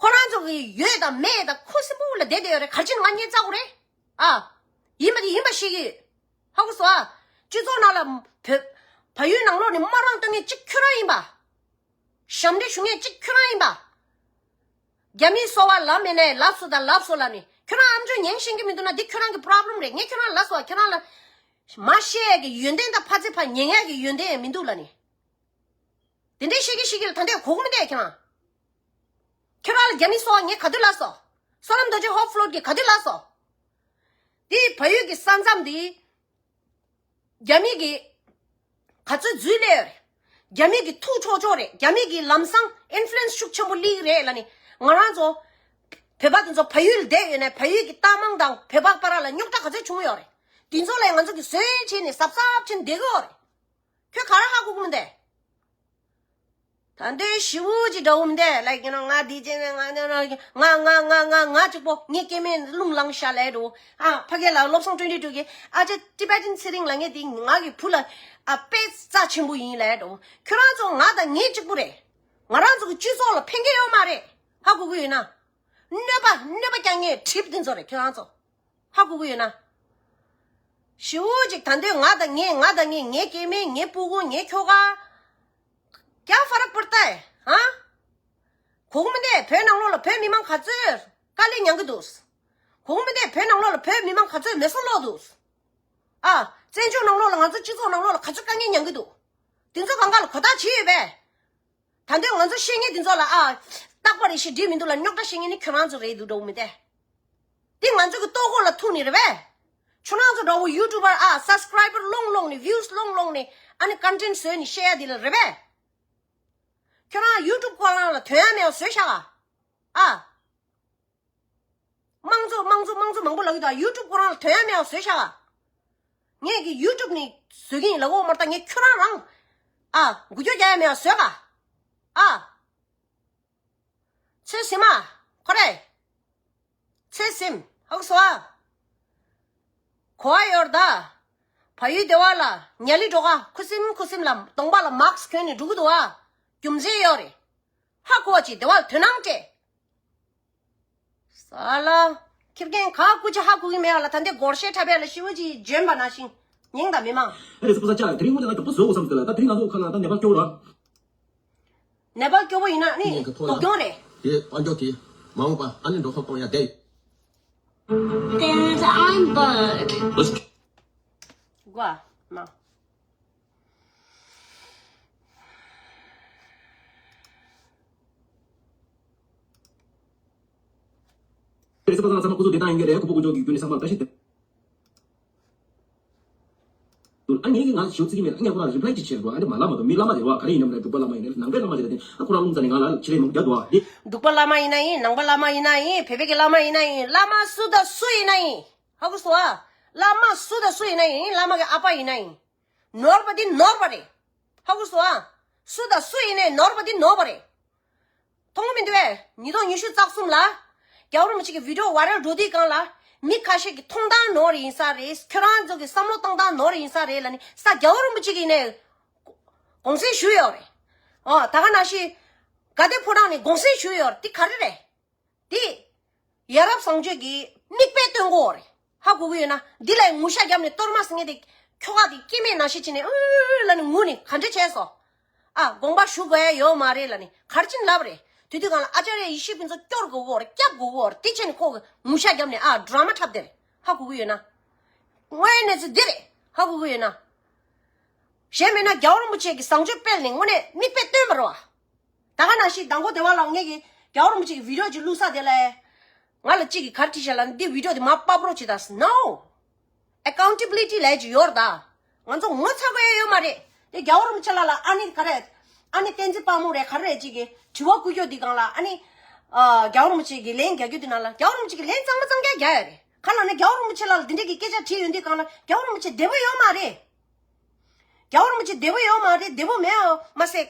ཁོ་རང་ཚོ་གི་ཡོད་དང་མེད་དང་ཁུ་སིམ་པོ་ལ་བསྡད་བསྡད་ཡོད་རེད། ག་རེ་བྱས་ནས་ང་ཉན་ཚར་དགོས་རེད། ཨ། ཡིན་པ་དེ་ཡིན་པ་ཤེས་ཀྱི་ཡོད། ཧ་གོ་སོང་ཨ། སྤྱི་ཚོགས་ནང་ལ་བོད་བལ་ཡུལ་ནང་ལོགས་ནས་དམའ་རང་གཏོང་མཁན་གཅིག་ཁྱོད་རང་ཡིན་པ། ཞབས་འདྲེན་ཞུ་མཁན་གཅིག་ཁྱོད་རང་ཡིན་པ། རྒྱ་མིའི་སོ་པ་ལབ་མེད་ནའི་ལབ་སོང་དང་ལབ་སོང་ལབ་ནས་ཁྱོད་རང་ཨམ་ཅོག་ཉན་ཤེས་ཀྱི་མི་འདུག་ན་འདི་ཁྱོད་རང་གི་པོ་རོབ་ལེམ་རེད། ངས་ཁྱོད་རང་ལབ་སོང་ཁྱོད་རང་ལ་མ་བཤད་ཡ་གི་ཡོན་ཏན་དང་ཕ་ཚེ་ཕ་ཉན་ཡ་གི་ཡོན་ཏན་ཡང་མི་འདུག་ལབ་ནས། དེ་འདྲའི་བཤད་ཀྱི་བཤད་ཀྱི་ལ་ད་འདྲས་གོ་གི་མི་འདུག་ཁྱོད་རང་། ཁྱོད་རང་ལ་རྒྱ་མི་གསོ་བ་ངས་ག་དུས་ལབ་སོང་། བསོད་ནམས་རྡོ་རྗེ་ཧོབ་ཕློར་གྱིས་ག་དུས་ལབ་སོང་། དེ་བལ་ཡུལ་གྱི་ས་མཚམས་དེ་རྒྱ་མི་གིས་ག་ཚོད་འཛུལ་སླེབས་ཡོད་རེད། རྒྱ་མི་གི་ཐུགས་ཆོག་ཆོག་རེད། རྒྱ་མི་གི་ལམ་སང་ཨིན་ཕུ་ལུ་ཨེན་སི་ཤུགས་ཆེན་པོ་སླེབས་ཀྱི་རེད་ལབ་ནས། ང་རང་ཚོ་བོད་པ་དེ་ཚོ་བལ་ཡུལ་བསྡད་ཡོད་ནས་བལ་ཡུལ་གྱི་ཏང་མང་དང་བོད་པ་བར་ལ་རྙོག་དྲ་ག་ཚོད་བྱུང་ཡོད་རེད། དེ་ཚོ་ལ་ང་ཚོ་གི་བཟོས་བྱས་ནས་གཟབ་གཟབ་བྱས་ནས་བསྡད་ཀྱི་ཡོད་རེད། ཁྱོད་ག་རེ་ཧ་གོ་གི་མི་འདུག་ད་འདོད་ཞི་བོ་ཅིག་འདྲ་བོ་མི་འདུག་ལ་ཡིན་ན་ང་དེ་ཅན་ང་ང་ང་ང་ང་ང་གཅིག་པོ་ངའི་སྐྱེ་དམན་རླུང་ལངས་ཤག་ལས་འགྲོ། ཨ་ཕ་གི་ལ་བློ་བཟང་ཊུ་ཝེན་ཊི་ཊུ་གི་ཨ་ཅེ་ཊི་བེ་ཊན་ཚེ་རིང་ལ་ངས་དེ་ང་གི་བུ་ལ་ཨ་དཔེ་རྩ་ཆེན་པོ་ཡིན་ལས་འགྲོ། ཁྱོད་རང་ཚོ་ང་དང་ངའི་གཅིག་པོ་རེད། ང་རང་ཚོ་གི་སྤྱི་ཚོགས་ལ་ཕན་གི་ཡོད་མ་རེད། ཧ་གོ་གི་ཡོད་ན། གནོད་པ་གནོད་པ་རྐྱང་ངས་གྲིབ་དེ་ཚོ་རེད་ཁྱོད་རང་ཚོ། ཧ་གོ་གི་ཡོད་ན། ཞི་བོ་ཅིག་ད་འདོད་ང་དང་ངའི་ང་དང་ངའི་ངའི་སྐྱེ་དམན་ངའི་སྤུ་གུ་ངའི་ཁྱོ་ག་ཀྱང་ཧྥ་རག་པར་ཏའི་ཧ། གོ་གི་མི་འདུག་བོད་ནང་ལོགས་ལ་བོད་མི་མང་ག་ཚོད་དཀའ་ལས་མྱངས་ཀྱི་འདུག་གོ་གི་མི་འདུག་བོད་ནང་ལོགས་ལ་བོད་མི་མང་ག་ཚོད་མེ་སྲེག་ལོག་འདུག་ཨ། བཙན་བྱོལ་ནང་ལོགས་ལ་ང་ཚོ་སྤྱི་ཚོགས་ནང་ལོགས་ལ་ག་ཚོད་དཀའ་ངལ་མྱངས་ཀྱི་འདུག་དེ་ཚོ་གང་ག་ལ་གོ་བརྡ་བྱས་ཡོད་པས། ད་འདོད་ང་ཚོ་བཤད་མཁན་དེ་ཚོ་ལ་ཨ། རྟག་པར་རེ་ཞིག་འགྲིག་མི་འདུག་ལ་རྙོག་དྲ་བཤད་མཁན་ནི་ཁྱོད་རང་ཚོ་རེད་འདུག་འགྲོ་མི་དེ། དེ་ང་ཚོ་གི་ལྟོ་གོས་ལ་ཐུག་ནི་རེད་པས། ཁྱོད་རང་ཚོ་འདྲ་བོ་ཡུ་ཊུབ་པར་ཨ་སབ་སི་ཀ་རའི་བར་སློང་སློང་ནི་བིའུ་སི་སློང་སློང་ནི་ཨ་ནི་ཀོན་ཊེན་ཊི་བཟོས་ནི་བཤད་ཡ་དེ་ལ་རེད་པས། ཁྱོད་རང་ཡུ་ཊུབ་ཁོ་རང་ལ་དོན་ཡ་མེད་པ་བཟོས་ཤག་ཨ། དམངས་གཙོ་དམངས་གཙོ་དམངས་གཙོ་མང་པོ་ལབ་ཀྱི་འདུག་ཡུ་ཊུབ་ཁོ་རང་ལ་དོན་ཡ་མེད་པ་བཟོས་ཤག་ངས་ཀྱི་ཡུ་ཊུབ་ནས་བཟོས་ཀྱི་ཡིན་ལབ་གོ་མ་རེད་ད། ངས་ཁྱོད་རང་རང་ཨ་འགུལ་སྐྱོད་རྒྱག་ཡ་མེད་པ་བཟོས་ག་ཨ། ཚོད་ཟིན་མ། ཁོ་རེ། ཚོད་ཟིན། ཧ་གོ་སོང་ཨ། གོ་བ་ཡོད་ད། བལ་ཡུལ་སྡེ་བ་ལ་ཉ་ལི་འགྲོ་ག་ཁུ་སིམ་ཁུ་སིམ་ལ་གདོང་པ་ལ་མཱ་སི་གྱོན་ནས་འགྲོ་གི་འདུག་ཨ། རྒྱུ་མཚན་ཡོད་རེད། ཧ་གོ་བ་ཅིག་སྡེ་བ་ལ་དོ་སྣང་སྤྲད། ས་ལ། ཁྱེད་རྒན་ག་སྐུ་ཅི་ཧ་གོ་གི་མེད་ཨ་ལ། ད་འདི་སྒོར་གཞས་འཁྲབ་ཡ་ལ་ཤི་བོ་ཅིག་འཇོན་པ་ནང་བཞིན་ཉིང་དང་མི་མང་། ཨ་རེ་ས་པོ་ས་ཅག་དེ་རིང་ངོ་དེ་ང་དུ་པོ་བཟོ་དགོས་བསམ་སྟེ་ལ། ད་དེ་རིང་ང་ཚོ་ཁ་ལ་ད་ནེ་པཱལ་སྐྱོ་ར། ནེ་པཱལ་སྐྱོ་བོ་ཡིན་ན་ནི་ཉིན་ག་ཐོག་ལ་སྡུག་གྱོང་རེད། དེ་དཔལ་འབྱོར་དེ་མ་འོངས་པ་ཨ་ནི་འགྲོ་ཁ་གཏོང་ཡ་དེ། There's I'm bored. ལོས། ཀོ་མ། དེ་རེས་པ་ཚང་ཚང་མ་ཁོ་ཚོ་བདེ་ཐང་ཡིན་གྱི་རེད། ཁོ་པོ་ཀུ་ཅོ་གི་རྒྱུ་ནི་ཚང་མ་བཀྲ་ཤིས་བདེ། ཨ་ངས་ཀྱི་ང་ཞུ་ཚིག་མེད་ཨ་ངས་ཁོ་རང་རི་པ་ལའི་ཅིག་བྱེད་དགོས། ཨ་འདི་མ་ལབ་མ་གཏོགས་མི་བླ་མ་རེད་བ། ག་རེ་ཡིན་ནམ་ལས་འབྲུག་པ་བླ་མ་ཡིན་ནའི་ནང་པའི་བླ་མ་ཅིག་རེད་དེ། ཨ་ཁོ་རང་རླུང་རྩ་ནས་ང་ལ་ཕྱི་ལས་མང་རྒྱག་འདུག་ཨ་འདི། འབྲུག་པ་བླ་མ་ཡིན་ན་ཡིན། ནང་པ་བླ་མ་ཡིན་ན་ཡིན། བོད་པའི་གི་བླ་མ་ཡིན་ན་ཡིན། བླ་མ་སུ་དང་སུ་ཡིན་ན་ཡིན། ཧ་གོ་སོང་ཨ། བླ་མ་སུ་དང་སུ་ཡིན་ན་ཡིན། བླ་མ་གི་ཨ་ཕ་ཡིན་ན་ཡིན། ནོར་བ་འདི་ནོར་བ་རེད། ཧ་གོ་སོང་ཨ། སུ་དང་སུ་ཡིན་ནའི་ནོར་བ་འདི་ནོར་བ་རེད། མཐོང་གི་མི་འདུག་བས། ཉིས་སྟོང་ཉི་ཤུ་རྩ་གསུམ་ལ། རྒྱལ་བ་རིན་པོ་ཆེ་གི་བི་ཌིའོ་ཝའི་རལ་འགྲོ་དུས་སྒང་ལ། མི་ཁ་ཤས་ཀྱི་མཐོང་སྟངས་ནོར་ཡིན་ས་རེད། ཁྱོད་རང་ཚོ་གི་བསམ་བློ་གཏོང་སྟངས་ནོར་ཡིན་ས་རེད་ལབ་ནི་ས་རྒྱལ་བ་རིན་པོ་ཆེ་གི་ནས་དགོངས་སེལ་ཞུས་ཡོད་རེད། ཨོ་ད་ག་ནང་བཞིན། དགའ་ལྡན་ཕོ་བྲང་ནས་དགོངས་སེལ་ཞུས་ཡོད་རེད། འདི་ག་རེ་རེད། འདི། ཡ་རབས་བཟང་སྤྱོད་ཀྱི་མིག་དཔེ་སྟོན་དགོས་རེད། ཧ་གོ་གི་ཡོད་ན་འདི་ལ་ངུ་ཤ་བརྒྱབ་ནས་གཏོར་མ་ཟེར་མཁན་དེ་ཁྱོ་ག་དེ་སྐྱེ་དམན་ནང་བཞིན་བྱས་ནས་ཨུ་ལ་ནི་ངུ་ནས་ག་འདྲ་བྱས་སོ། ཨ་དགོངས་པ་ཞུ་དགོས་ཡ་ཡོད་མ་རེད་ལ་ནི་གར་ཕྱིན་ལབ་རེད། དེ་དུས་སྒང་ལ་ཨ་ཅར་ཡ་ཡེ་ཤེས་ཕུན་ཚོགས་སྐྱོར་དགོས་གོ་རེད། སྐྱབས་དགོས་གོ་རེད། དེ་བྱས་ནས་ཁོ་གི་ངུ་ཤ་བརྒྱབ་ནས་ཨ་ཌ་ར་མ་འཁྲབ་དེ་རེད། ཧ་གོ་གི་ཡོད་ན། དངོས་ཡོད་གནས་ཚུལ་འདི་རེད། ཧ་གོ་གི་ཡོད་ན། གཞན་མིན་ན་རྒྱལ་བ་རིན་པོ་ཆེ་གི་བཟང་སྤྱོད་སྤེལ་ནས་དངོས་གནས་མིག་དཔེ་སྟོན་པ་རེད་བ། ད་ག་ནང་བཞིན་དང་པོ་དེ་བ་ལ་ངས་ཀྱི་རྒྱལ་བ་རིན་པོ་ཆེ་གི་བི་ཌིའོ་ཅིག་བླུགས་ས་དེ་ལ། ང་ལ་གཅིག་གིས་ག་རེ་བྲིས་ཤག་ལབ་ན་འདི་བི་ཌིའོ་དེ་མར་པ་པ་རོ་བྱེད་དང་། No accountability ལབ་ཅིག་ཡོད་རེད་ད། ང་ཚོ་ངོ་ཚ་དགོས་ཡ་ཡོད་མ་རེད། དེ་རྒྱལ་བ་རིན་པོ་ཆེ་ལགས་ལ་ཨ་ནི་ག་རེ། ཨ་ནི་བསྟན་འཛིན་དཔའ་མོ་རེད་ག་རེ་རེད་ཅིག་གིས་དྲི་བ་བསྐུལ་རྒྱུ་འདི་སྒང་ལ་ཨ་ནི། ཨ་རྒྱལ་བ་རིན་པོ་ཆེ་གི་ལན་རྒྱག་རྒྱུ་འདི་ནང་ལ་རྒྱལ་བ་རིན་པོ་ཆེ་གི་ལན་གཙང་མ་གཙང་རྐྱང་རྒྱག་ཡ་རེད། ག་ལ་ནི་རྒྱལ་བ་རིན་པོ་ཆེ་ལགས་ལ་འདི་འདྲས་ཀྱི་སྐད་ཆ་དྲིས་ཡོང་དུས་སྒང་ལ་རྒྱལ་བ་རིན་པོ་ཆེ་བདེ་པོ་ཡོད་མ་རེད། རྒྱལ་བ་རིན་པོ་ཆེ་བདེ་པོ་ཡོད་མ་རེད། བདེ་པོ་མེད་ཨ་མ་ཟད།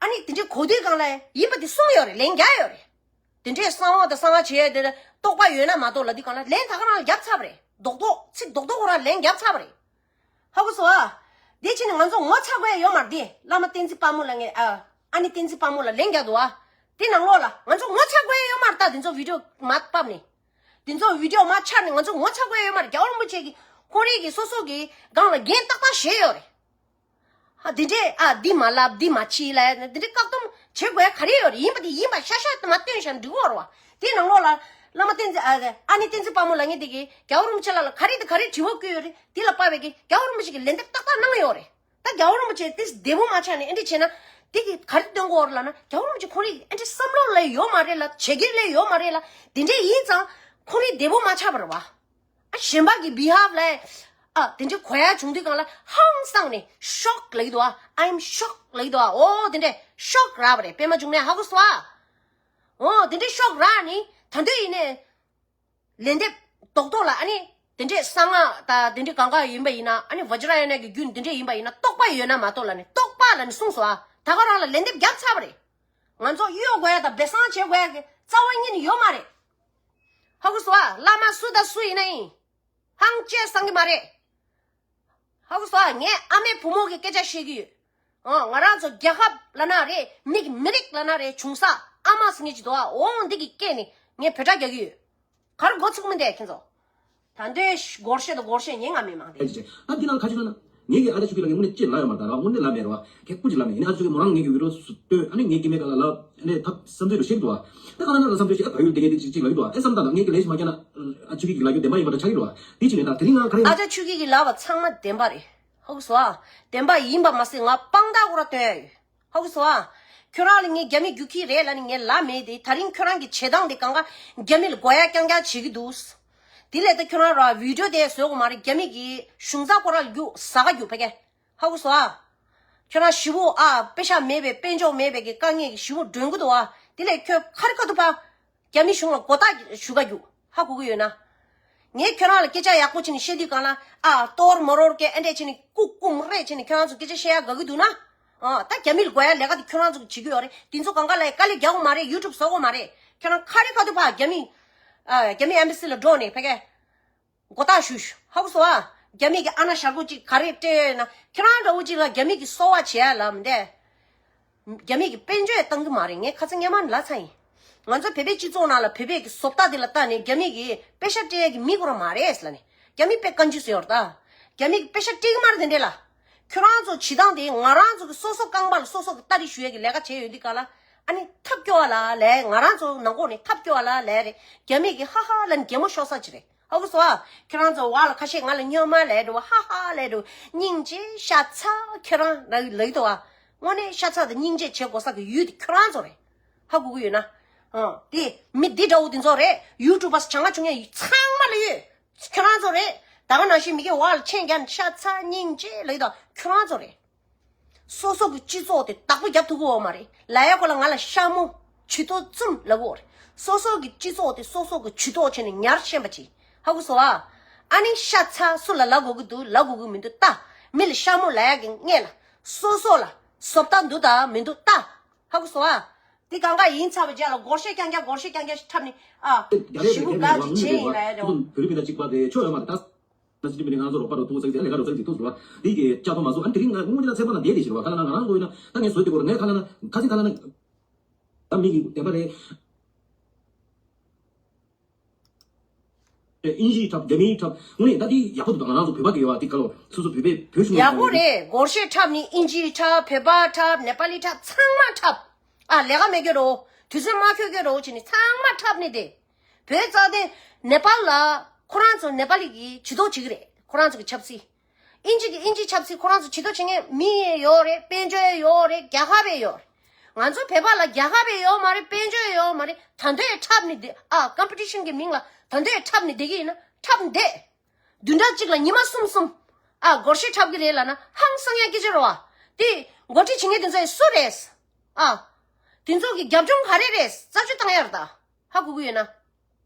ཨ་ནི་དེ་འདྲའི་གོ་དུས་སྒང་ལ་ཡིན་པ་དེ་གསུངས་ཡོད་རེད། ལན་རྒྱག་ཡོད་རེད། དེ་འདྲའི་གསང་བ་དང་གསང་བ་བྱེད་ཡ་དེ་ལ་རྟོགས་པ་ཡོད་ན་མ་གཏོགས་ལབ་དུས་སྒང་ལ་ལན་ད་ག་རང་ལ་རྒྱབ་ཚར་བ་རེད། རྡོག་རྡོག་ཚིག་རྡོག་རྡོག་ཁོ་རང་ལན་རྒྱབ་ཚར་བ་རེད། ཧ་གོ་སོང་ཨ། དེ་ཕྱིན་ནས་ང་ཚོ་ངོ་ཚ་དགོས་ཡ་ཡོད་མ་རེད་དེ། བླ་མ་བསྟན་འཛིན་དཔའ་མོ་ལ་ངས་ཨ། ཨ་ནི་བསྟན་འཛིན་དཔའ་མོ་ལ་ལན་རྒྱག་འདུག་ཨ། དེ་ནང་ལོགས་ལ་ང་ཚོ་ངོ་ཚ་དགོས་ཡ་ཡོད་མ་རེད་ད། དེ་ཚོ་བི་ཌིའོ་མར་ཕབ་ནས། དེ་ཚོ་བི་ཌིའོ་མར་འཕྱར་ནས་ང་ཚོ་ངོ་ཚ་དགོས་ཡ་ཡོད་མ་རེད། རྒྱལ་བ་རིན་པོ་ཆེ་གིས་ཁོང་རང་གིས་སོ་སོ་གི་སྒང་ལ་འགན་ཏག་ཏག་བཞེས་ཡོད་རེད། ཨ་དེ་འདྲས་ཨ་འདི་མ་ལབ་འདི་མ་བྱེད་ལབ་ཡ་དེ་འདྲས་བཀག་སྡོམ་བྱེད་དགོས་ཡ་ག་རེ་ཡོད་རེད། ཡིན་པ་དེ་ཡིན་པ་ཤ་ཤ་དེ་མ་སྟོན་བཞག་ན་འགྲིག་གི་རེད་བ། དེ་ནང་ལོགས་ལ་བླ་མ་བསྟན་འཛིན་ཨ་ཨ་ནི་བསྟན་འཛིན་དཔའ་མོ་ལབ་མཁན་དེ་གིས་རྒྱལ་བ་རིན་པོ་ཆེ་ལགས་ལ་ག་རེ་དང་ག་རེ་དྲི་བ་བསྐུལ་ཡོད་རེད། དེ་ལ་དཔག་པའི་གི་རྒྱལ་བ་རིན་པོ་ཆེ་གིས་ལན་འདེབས་ཏག་ཏག་གནང་ཡོད་རེད། ད་རྒྱལ་བ་རིན་པོ་ཆེ་དེ་བདེ་པོ་མ་ཆགས་ནས་ཨེ་འདྲ་བྱས་ན། དེ་གི་ག་རེ་སྟོན་གོ་ར་ལབ་ན། རྒྱལ་བ་རིན་པོ་ཆེ་ཁོང་རིགས་ཨེ་འདྲ་བསམ་བློ་ལ་ཡོད་མ་རེད་ལ། བྱེད་ཀྱི་ལ་ཡོད་མ་རེད་ལ། དེ་འདྲ་ཡིན་ཙང་ཁོང་རིགས་བདེ་པོ་མ་ཆགས་པ་རེད་བ། ཨ་གཞན་པ་གི་བྷི་ཧབ་ལ། ཨ་དེ་འདྲ་གོ་ཡ་བྱུང་དུས་སྒང་ལ་ཧང་སངས་ནས་ཤོག་ལབ་ཀྱི་འདུག་ཨ། I'm shocked ལབ་ཀྱི་འདུག་ཨ། ཨོ་དེ་འདྲ་ཤོག་རག་པ་རེད། པད་མ་འབྱུང་གནས་ཧ་གོ་སོང་ཨ། ཨོ་དེ་འདྲ་ཤོག་རག་ནི་ད་དུང་ཡིན་ནས། ལན་འདེབས་རྡོག་རྡོག་ལ། ཨ་ནི་དེ་འདྲས་གསང་སྔགས་དང་དེ་འདྲས་གང་ག་ཡིན་པ་ཡིན་ན། ཨ་ནི་བཛྲ་ཡ་ན་གི་རྒྱུད་འདི་འདྲས་ཡིན་པ་ཡིན་ན། རྟོགས་པ་ཡོད་ན་མ་གཏོགས་ལབ་ནས། རྟོགས་པ་ལབ་ནས་གསུངས་སོ་ཨ། ད་ག་རང་ལ་ལན་འདེབས་བརྒྱབ་ཚར་བ་རེད། ང་ཚོ་གཡོལ་དགོས་ཡ་དང་སྦས་གསང་བྱེད་དགོས་ཡ་གི་རྩ་བ་ཉིད་ནས་ཡོད་མ་རེད། ཧ་གོ་སོང་ཨ། བླ་མ་སུ་དང་སུ་ཡིན་ན་ཡིན། ཧང་ཅེ་སང་གི་མ་རེད། ཧ་གོ་སོང་ཨ། ངས་ཨ་མའི་བུ་མོ་གི་སྐད་ཆ་བཤད་ཀྱི་ཡོད། ཨ་ང་རང་ཚོ་རྒྱལ་ཁབ་ལབ་ན་རེད། མི་གི་མི་རིགས་ལབ་ན་རེད། བྱུང་ས་ཨ་མ་ཟེར་མཁན་ཅིག་འདུག་ཨ། འོ་འདི་གི་སྐད་ནི་ངས་བོད་སྒྲ་རྒྱག་གི་ཡོད། ག་རེ་མགོ་ཚུགས་མི་འདུག་ཁྱེད་ཚོ། ད་འདོད་སྒོར་གཞས་དང་སྒོར་གཞས་ཉན་ང་མི་མང་དེ། ཨ་ཅེ་ཅེ། ད་འདི་ནང་ཁ་ཅིག་ལ་ན། ངེད་ཀྱི་ཨ་ཅག་ཆོས་སྐྱིད་ལགས་ཀྱིས་དངོས་གནས་ཅིག་ལབ་ཡོད་མ་རེད། ད་ར་དངོས་གནས་ལབ་མེད་རེད་བ། ཁེ་ཀུ་ཅིག་ལབ་མེད། ཡིན་ནའི་ཨ་ཅག་ཆོས་སྐྱིད་མོ་རང་ངེད་ཀྱི་བི་ཌི་ཡོ་སུ་ལྟོས། ཨ་ནི་ངེད་ཀྱི་མེད་ག་ལ་ལ་ཨ་ནི་ཐབས་བསམ་ཚུལ་རེ་བཤད་འདུག་བ། ད་ག་ན་ན་ལ་བསམ་ཚུལ་ཞིག་ཨ་བལ་ཡུལ་དེ་ངེད་དེ་ཅིག་ཅིག་ལབ་ཀྱི་འདུག་བ། ཨེ་བསམ་ད་ལ་ངེད་ཀྱི་ལས་ཞིག་མ་བརྒྱབ་ན་ཨ་ཅག་ཆོས་སྐྱིད་ཀྱི་ལབ་ཡོད་བདེན་པ་ཡིན་པ་འདྲ་ཆགས་ཀྱི་རེད་བ། དེ་ཅིག་ལས་ད་དེ་རིང་ང་ག་རེ་ཡིན་ན། ཨ་ཅག་ཆོས་སྐྱིད་ཀྱི་ལབ་པ་ཚང་མ་བདེན་པ་རེད། ཧ་གོ་སོང་ཨ། བདེན་པ་ཡིན་པ་མ་ཟད་ང་དཔང་རྟགས་ཁོ་ར་སྟོན་ཡ་ཡོད། ཧ་གོ་སོང་ཨ། ཁྱོད་རང་ལ་ངས་རྒྱ་མི་རྒྱུག་ཁྱི་རེད་ལབ་ནས་ངས་ལབ་མེད་དེ། ད་རིང་ཁྱོད་རང་གི་བྱེད་སྟངས་དེ་གང་ག་རྒྱ་མི་ལ་མགོ་ཡ་རྐྱང་རྐྱང་བྱེད་ཀྱི་འདུག་དེ་ལས་ད་ཁྱོད་རང་ར་བི་ཌི་ཡོ་དེ་བཟོ་དགོས་མ་རེད། རྒྱ་མི་གི་གཞུང་ཚབ་ཁོ་ར་ལ་རྒྱུག་ཟ་ག་རྒྱུག་ཕ་གི། ཧ་གོ་སོང་ཨ། ཁྱོད་རང་ཞི་བོ་ཨ་པེ་ཤ་མེད་པའི་དཔལ་འབྱོར་མེད་པའི་གི་དཀའ་ངལ་གི་ཞི་བོ་སྒྲོན་གི་འདུག་ཨ། དེ་ལས་ཁྱོད་ཁ་རི་ཁ་ཐུག་ཕ། རྒྱ་མི་གཞུང་ལ་མགོ་བཏགས་ཞུ་ག་རྒྱུག་ཧ་གོ་གི་ཡོད་ན། ངས་ཁྱོད་རང་ལ་སྐད་ཆ་ཡག་པོ་བྱས་ནས་བཤད་དུས་སྒང་ལ། ཨ་གཏོར་མོ་རོར་སྐད་ཨེ་འདྲས་བྱས་ནས་ལྐུག་ལྐུག་རེད་བྱས་ནས་ཁྱོད་རང་ཚོ་སྐད་ཆ་བཤད་ཡག་དགའ་གི་འདུག་ན། ཨ་ད་རྒྱ་མི་ལ་མགོ་ཡ་ལས་ཀ་དེ་ཁྱོད་རང་ཚོ་གིས་བྱེད་ཀྱི་ཡོད་རེད། དེ་ཚོ་གང་ག་ལ་དཀའ་ལས་རྒྱག་དགོས་མ་རེད། ཡུ་ཊུབ་བཟོ་དགོས་མ་རེད། ཁྱོད་རང་ཁ་རི་ཁ་ཐུག་ཕ་རྒྱ་མི། ཨ་རྒྱ་མི་ཨེམ་བྷ་སི་ལ་འགྲོ་ནས་ཕ་གི། མགོ་བཏགས་ཞུ་ཞུ། ཧ་གོ་སོང་ཨ། རྒྱ་མི་གི་ཨ་ན་ཞར་གོ་ཅིག་ག་རེ་སྤྲད་ཡོད་ན། ཁྱོད་རང་འདྲ་བོ་ཅིག་ལ་རྒྱ་མི་གི་སོ་བ་བྱེད་ཡ་ལ་མི་འདས། རྒྱ་མི་གི་དཔལ་འབྱོར་བཏང་གི་མ་རེད། ངས་ཁ་སང་སྔོན་མ་ལབ་ཚར་ཡིན། ང་ཚོ་བོད་པའི་སྤྱི་ཚོགས་ནང་ལ་བོད་པའི་གི་བཟོ་ལྟ་དེ་ལ་བལྟས་ནས་རྒྱ་མི་གི་པེ་ཤ་སྤྲད་ཡ་གི་མི་ཁོ་རང་མ་རེད་ལབ་ནས། རྒྱ་མི་དཔེ་བཀའ་འཇུས་ཟེར་ཡོད་རེད་ད། རྒྱ་མི་གི་པེ་ཤ་སྤྲད་གི་མ་རེད་དེ་འདྲས་ལ། ཁྱོད་རང་ཚོ་བྱེད་སྟངས་དེ་ང་རང་ཚོ་གི་སོ་སོ་རྐང་པ་ལ་སོ་སོ་གི་སྟ་རེ་གཞུ་ཡ་གི་ལས་ཀ་བྱས་ཡོད་འདི་ག་ལ། ཨ་ནི་ཐབས་སྐྱོ་བ་ལ་ལས། ང་རང་ཚོ་ནང་ཁོག་ནས་ཐབས་སྐྱོ་བ་ལ་ལས་རེད། རྒྱ་མི་གི་ཧ་ཧ་ལབ་ནས་གད་མོ་ཤོར་ས་ཅིག་རེད། ཧ་གོ་སོང་ཨ། ཁྱོད་རང་ཚོ་བ་ལ་ཁ་ཤས་ང་ལ་སྨྱོན་མ་ལབ་འགྲོ་བ། ཧ་ཧ་ལབ་འགྲོ། སྙིང་རྗེ་ཤ་ཚ་ཁྱོད་རང་ལབ་ལབ་ཀྱི་འདུག་བ། དངོས་གནས་ཤ་ཚ་དང་སྙིང་རྗེ་བྱེད་དགོས་ས་གི་ཡུལ་དེ་ཁྱོད་རང་ཚོ་རེད། ཧ་གོ་གི་ཡོད་ན། ཨ་དེ་མི་འདི་འདྲ་བོ་དེ་ཚོ་རེད། ཡུ་ཊུབ་པ་བྱང་ང་བྱུང་ཡ་ཡི་ཚང་མ་ལ་ཡོད། ཁྱོད་རང་ཚོ་རེད། ད་ག་ནང་བཞིན་མི་གི་བ་ལ་མཆན་རྒྱག་ཤ་ཚ་སྙིང་རྗེ་ལབ་ཀྱི་འདུག་ཁྱོད་རང་ཚོ་རེད། སོ་སོ་གི་སྤྱི་ཚོགས་དེ་བདག་པོ་རྒྱབ་ཐུབ་ཀྱི་ཡོད་མ་རེད། ལབ་ཡ་ཁོ་ལ་ང་ལ་ཤ་མོ་ཇུས་གཏོགས་བཙུམ་ལབ་ཀྱི་ཡོད་རེད། སོ་སོ་གི་སྤྱི་ཚོགས་དེ་སོ་སོ་གི་ཇུས་གཏོགས་བྱས་ནས་ཉར་ཤེས་པ་བྱེད། ཧ་གོ་སོང་ཨ། ཨ་ནི་ཤ་ཚ་སུ་ལ་ལབ་དགོས་ཀྱི་འདུག་ལབ་དགོས་ཀྱི་མི་འདུག་ལྟ། མི་ལ་ཤ་མོ་ལབ་ཡ་གི་སྔོན་ལ་སོ་སོ་ལ་བཟོ་ལྟ་འདུག་དང་མི་འདུག་ལྟ། ཧ་གོ་སོང་ཨ། འདི་གང་ག་ཡིན་ཚར་བའི་རྗེས་ལ་སྒོར་གཞས་རྐྱང་རྐྱང་སྒོར་གཞས་རྐྱང་རྐྱང་ཞིག་འཁྲབ་ནས། ཨ་རྒྱ་རིགས་ཞི་བོ་རེད་དགའ་ཅིག་བྱས་ཡིན་ལ་ཡ་རེད། བོད་རིགས་མི་དང་གཅིག་པ་རེད། ཆོས་ཡོད་མ་རེད་ད། ང་ཚོ་ཅི་མི་ནི་ང་ཚོ་རོགས་པ་རོགས་ཐུག་ཚེ་ལས་ཀ་རོགས་ཚེ་ཅིག་ཐུག་ཟེར་བ་འདི་གི་ལྕགས་ཐོ་མ་བཟོ། ཨ་ནི་དེ་རིང་ང་དངོས་གནས་ཚེ་པ་ན་བསྡད་དེ་ཞིག་རེད་བ། ཁ་ལ་ན་ང་རང་ངོ་ཡིན་ན་ད་ངས་བཟོས་དེ་གོ་ར་ངས་ཁ་ལ་ན་ཁ་སིང་ཁ་ལ་ན་ད་མི་གི་བདེན་པ་རེད། ཨིན་ཇིའི་འཁྲབ། རྒྱ་མིའི་འཁྲབ། དངོས་གནས་ད་འདི་ཡག་པོ་འདུག་ད་ང་རང་ཚོ་བོད་པ་གི་ཡོད་བ་འདི་ག་ལོ་སོ་སོ་བོད་པའི་བོད་གཞུང་ཡག་པོ་རེད། སྒོར་གཞས་འཁྲབ་ནི་ཨིན་ཇིའི་འཁྲབ། བོད་པ་འཁྲབ། ནེ་པ་ལི་འཁྲབ། ཚང་མ་འཁྲབ། ཨ་ལས་ཀ་མེད་གྱོད་རོ། དུས་ཚོད་མ་འཁྱོལ་གྱོད་རོ་བྱས་ནས་ཚང་མ་འཁྲབ་ནི་དེ། བོད་རྩ་དོན་ནེ་པ་ལ་ཁོ་རང་ཚོ་ནེ་པ་ལི་གི་ཇུས་གཏོགས་བྱེད་ཀྱི་རེད། ཁོ་རང་ཚོ་གི་ཆབ་སྲིད། ཨིན་ཇི་གི་ཨིན་ཇི་ཆབ་སྲིད། ཁོ་རང་ཚོ་ཇུས་གཏོགས་བྱེད་མཁན་མི་ཡང་ཡོད་རེད། དཔལ་འབྱོར་ཡང་ཡོད་རེད། རྒྱལ་ཁབ་ཡང་ཡོད་རེད། ང་ཚོ་བོད་པ་ལ་རྒྱལ་ཁབ་ཡང་ཡོད་མ་རེད། དཔལ་འབྱོར་ཡང་ཡོད་མ་རེད། ད་དུང་ཡང་འཁྲབ་ནི་དེ། ཨ་ཀམ་པི་ཊི་ཤན་གི་མིང་ལ་ད་དུང་ཡང་འཁྲབ་ནི་བསྡད་ཀྱི་ཡིན་ན་འཁྲབ་བསྡད། བདུན་ཕྲག་གཅིག་ལ་ཉི་མ་གསུམ་གསུམ་ཨ་སྒོར་གཞས་འཁྲབ་ཀྱི་རེད་ལབ་ན་ཧང་སང་ཡ་སྐད་ཆ་རེད་བ། དེ་འགོ་ཁྲིད་བྱེད་མཁན་དེ་ཚོ་ཡང་སུ་རེད། ཨ་དེ་ཚོ་གི་རྒྱབ་ལྗོངས་ག་རེ་རེད། རྩད་གཅོད་བཏང་ཡ་རེད་ད། ཧ་གོ་གི་ཡོད་ན།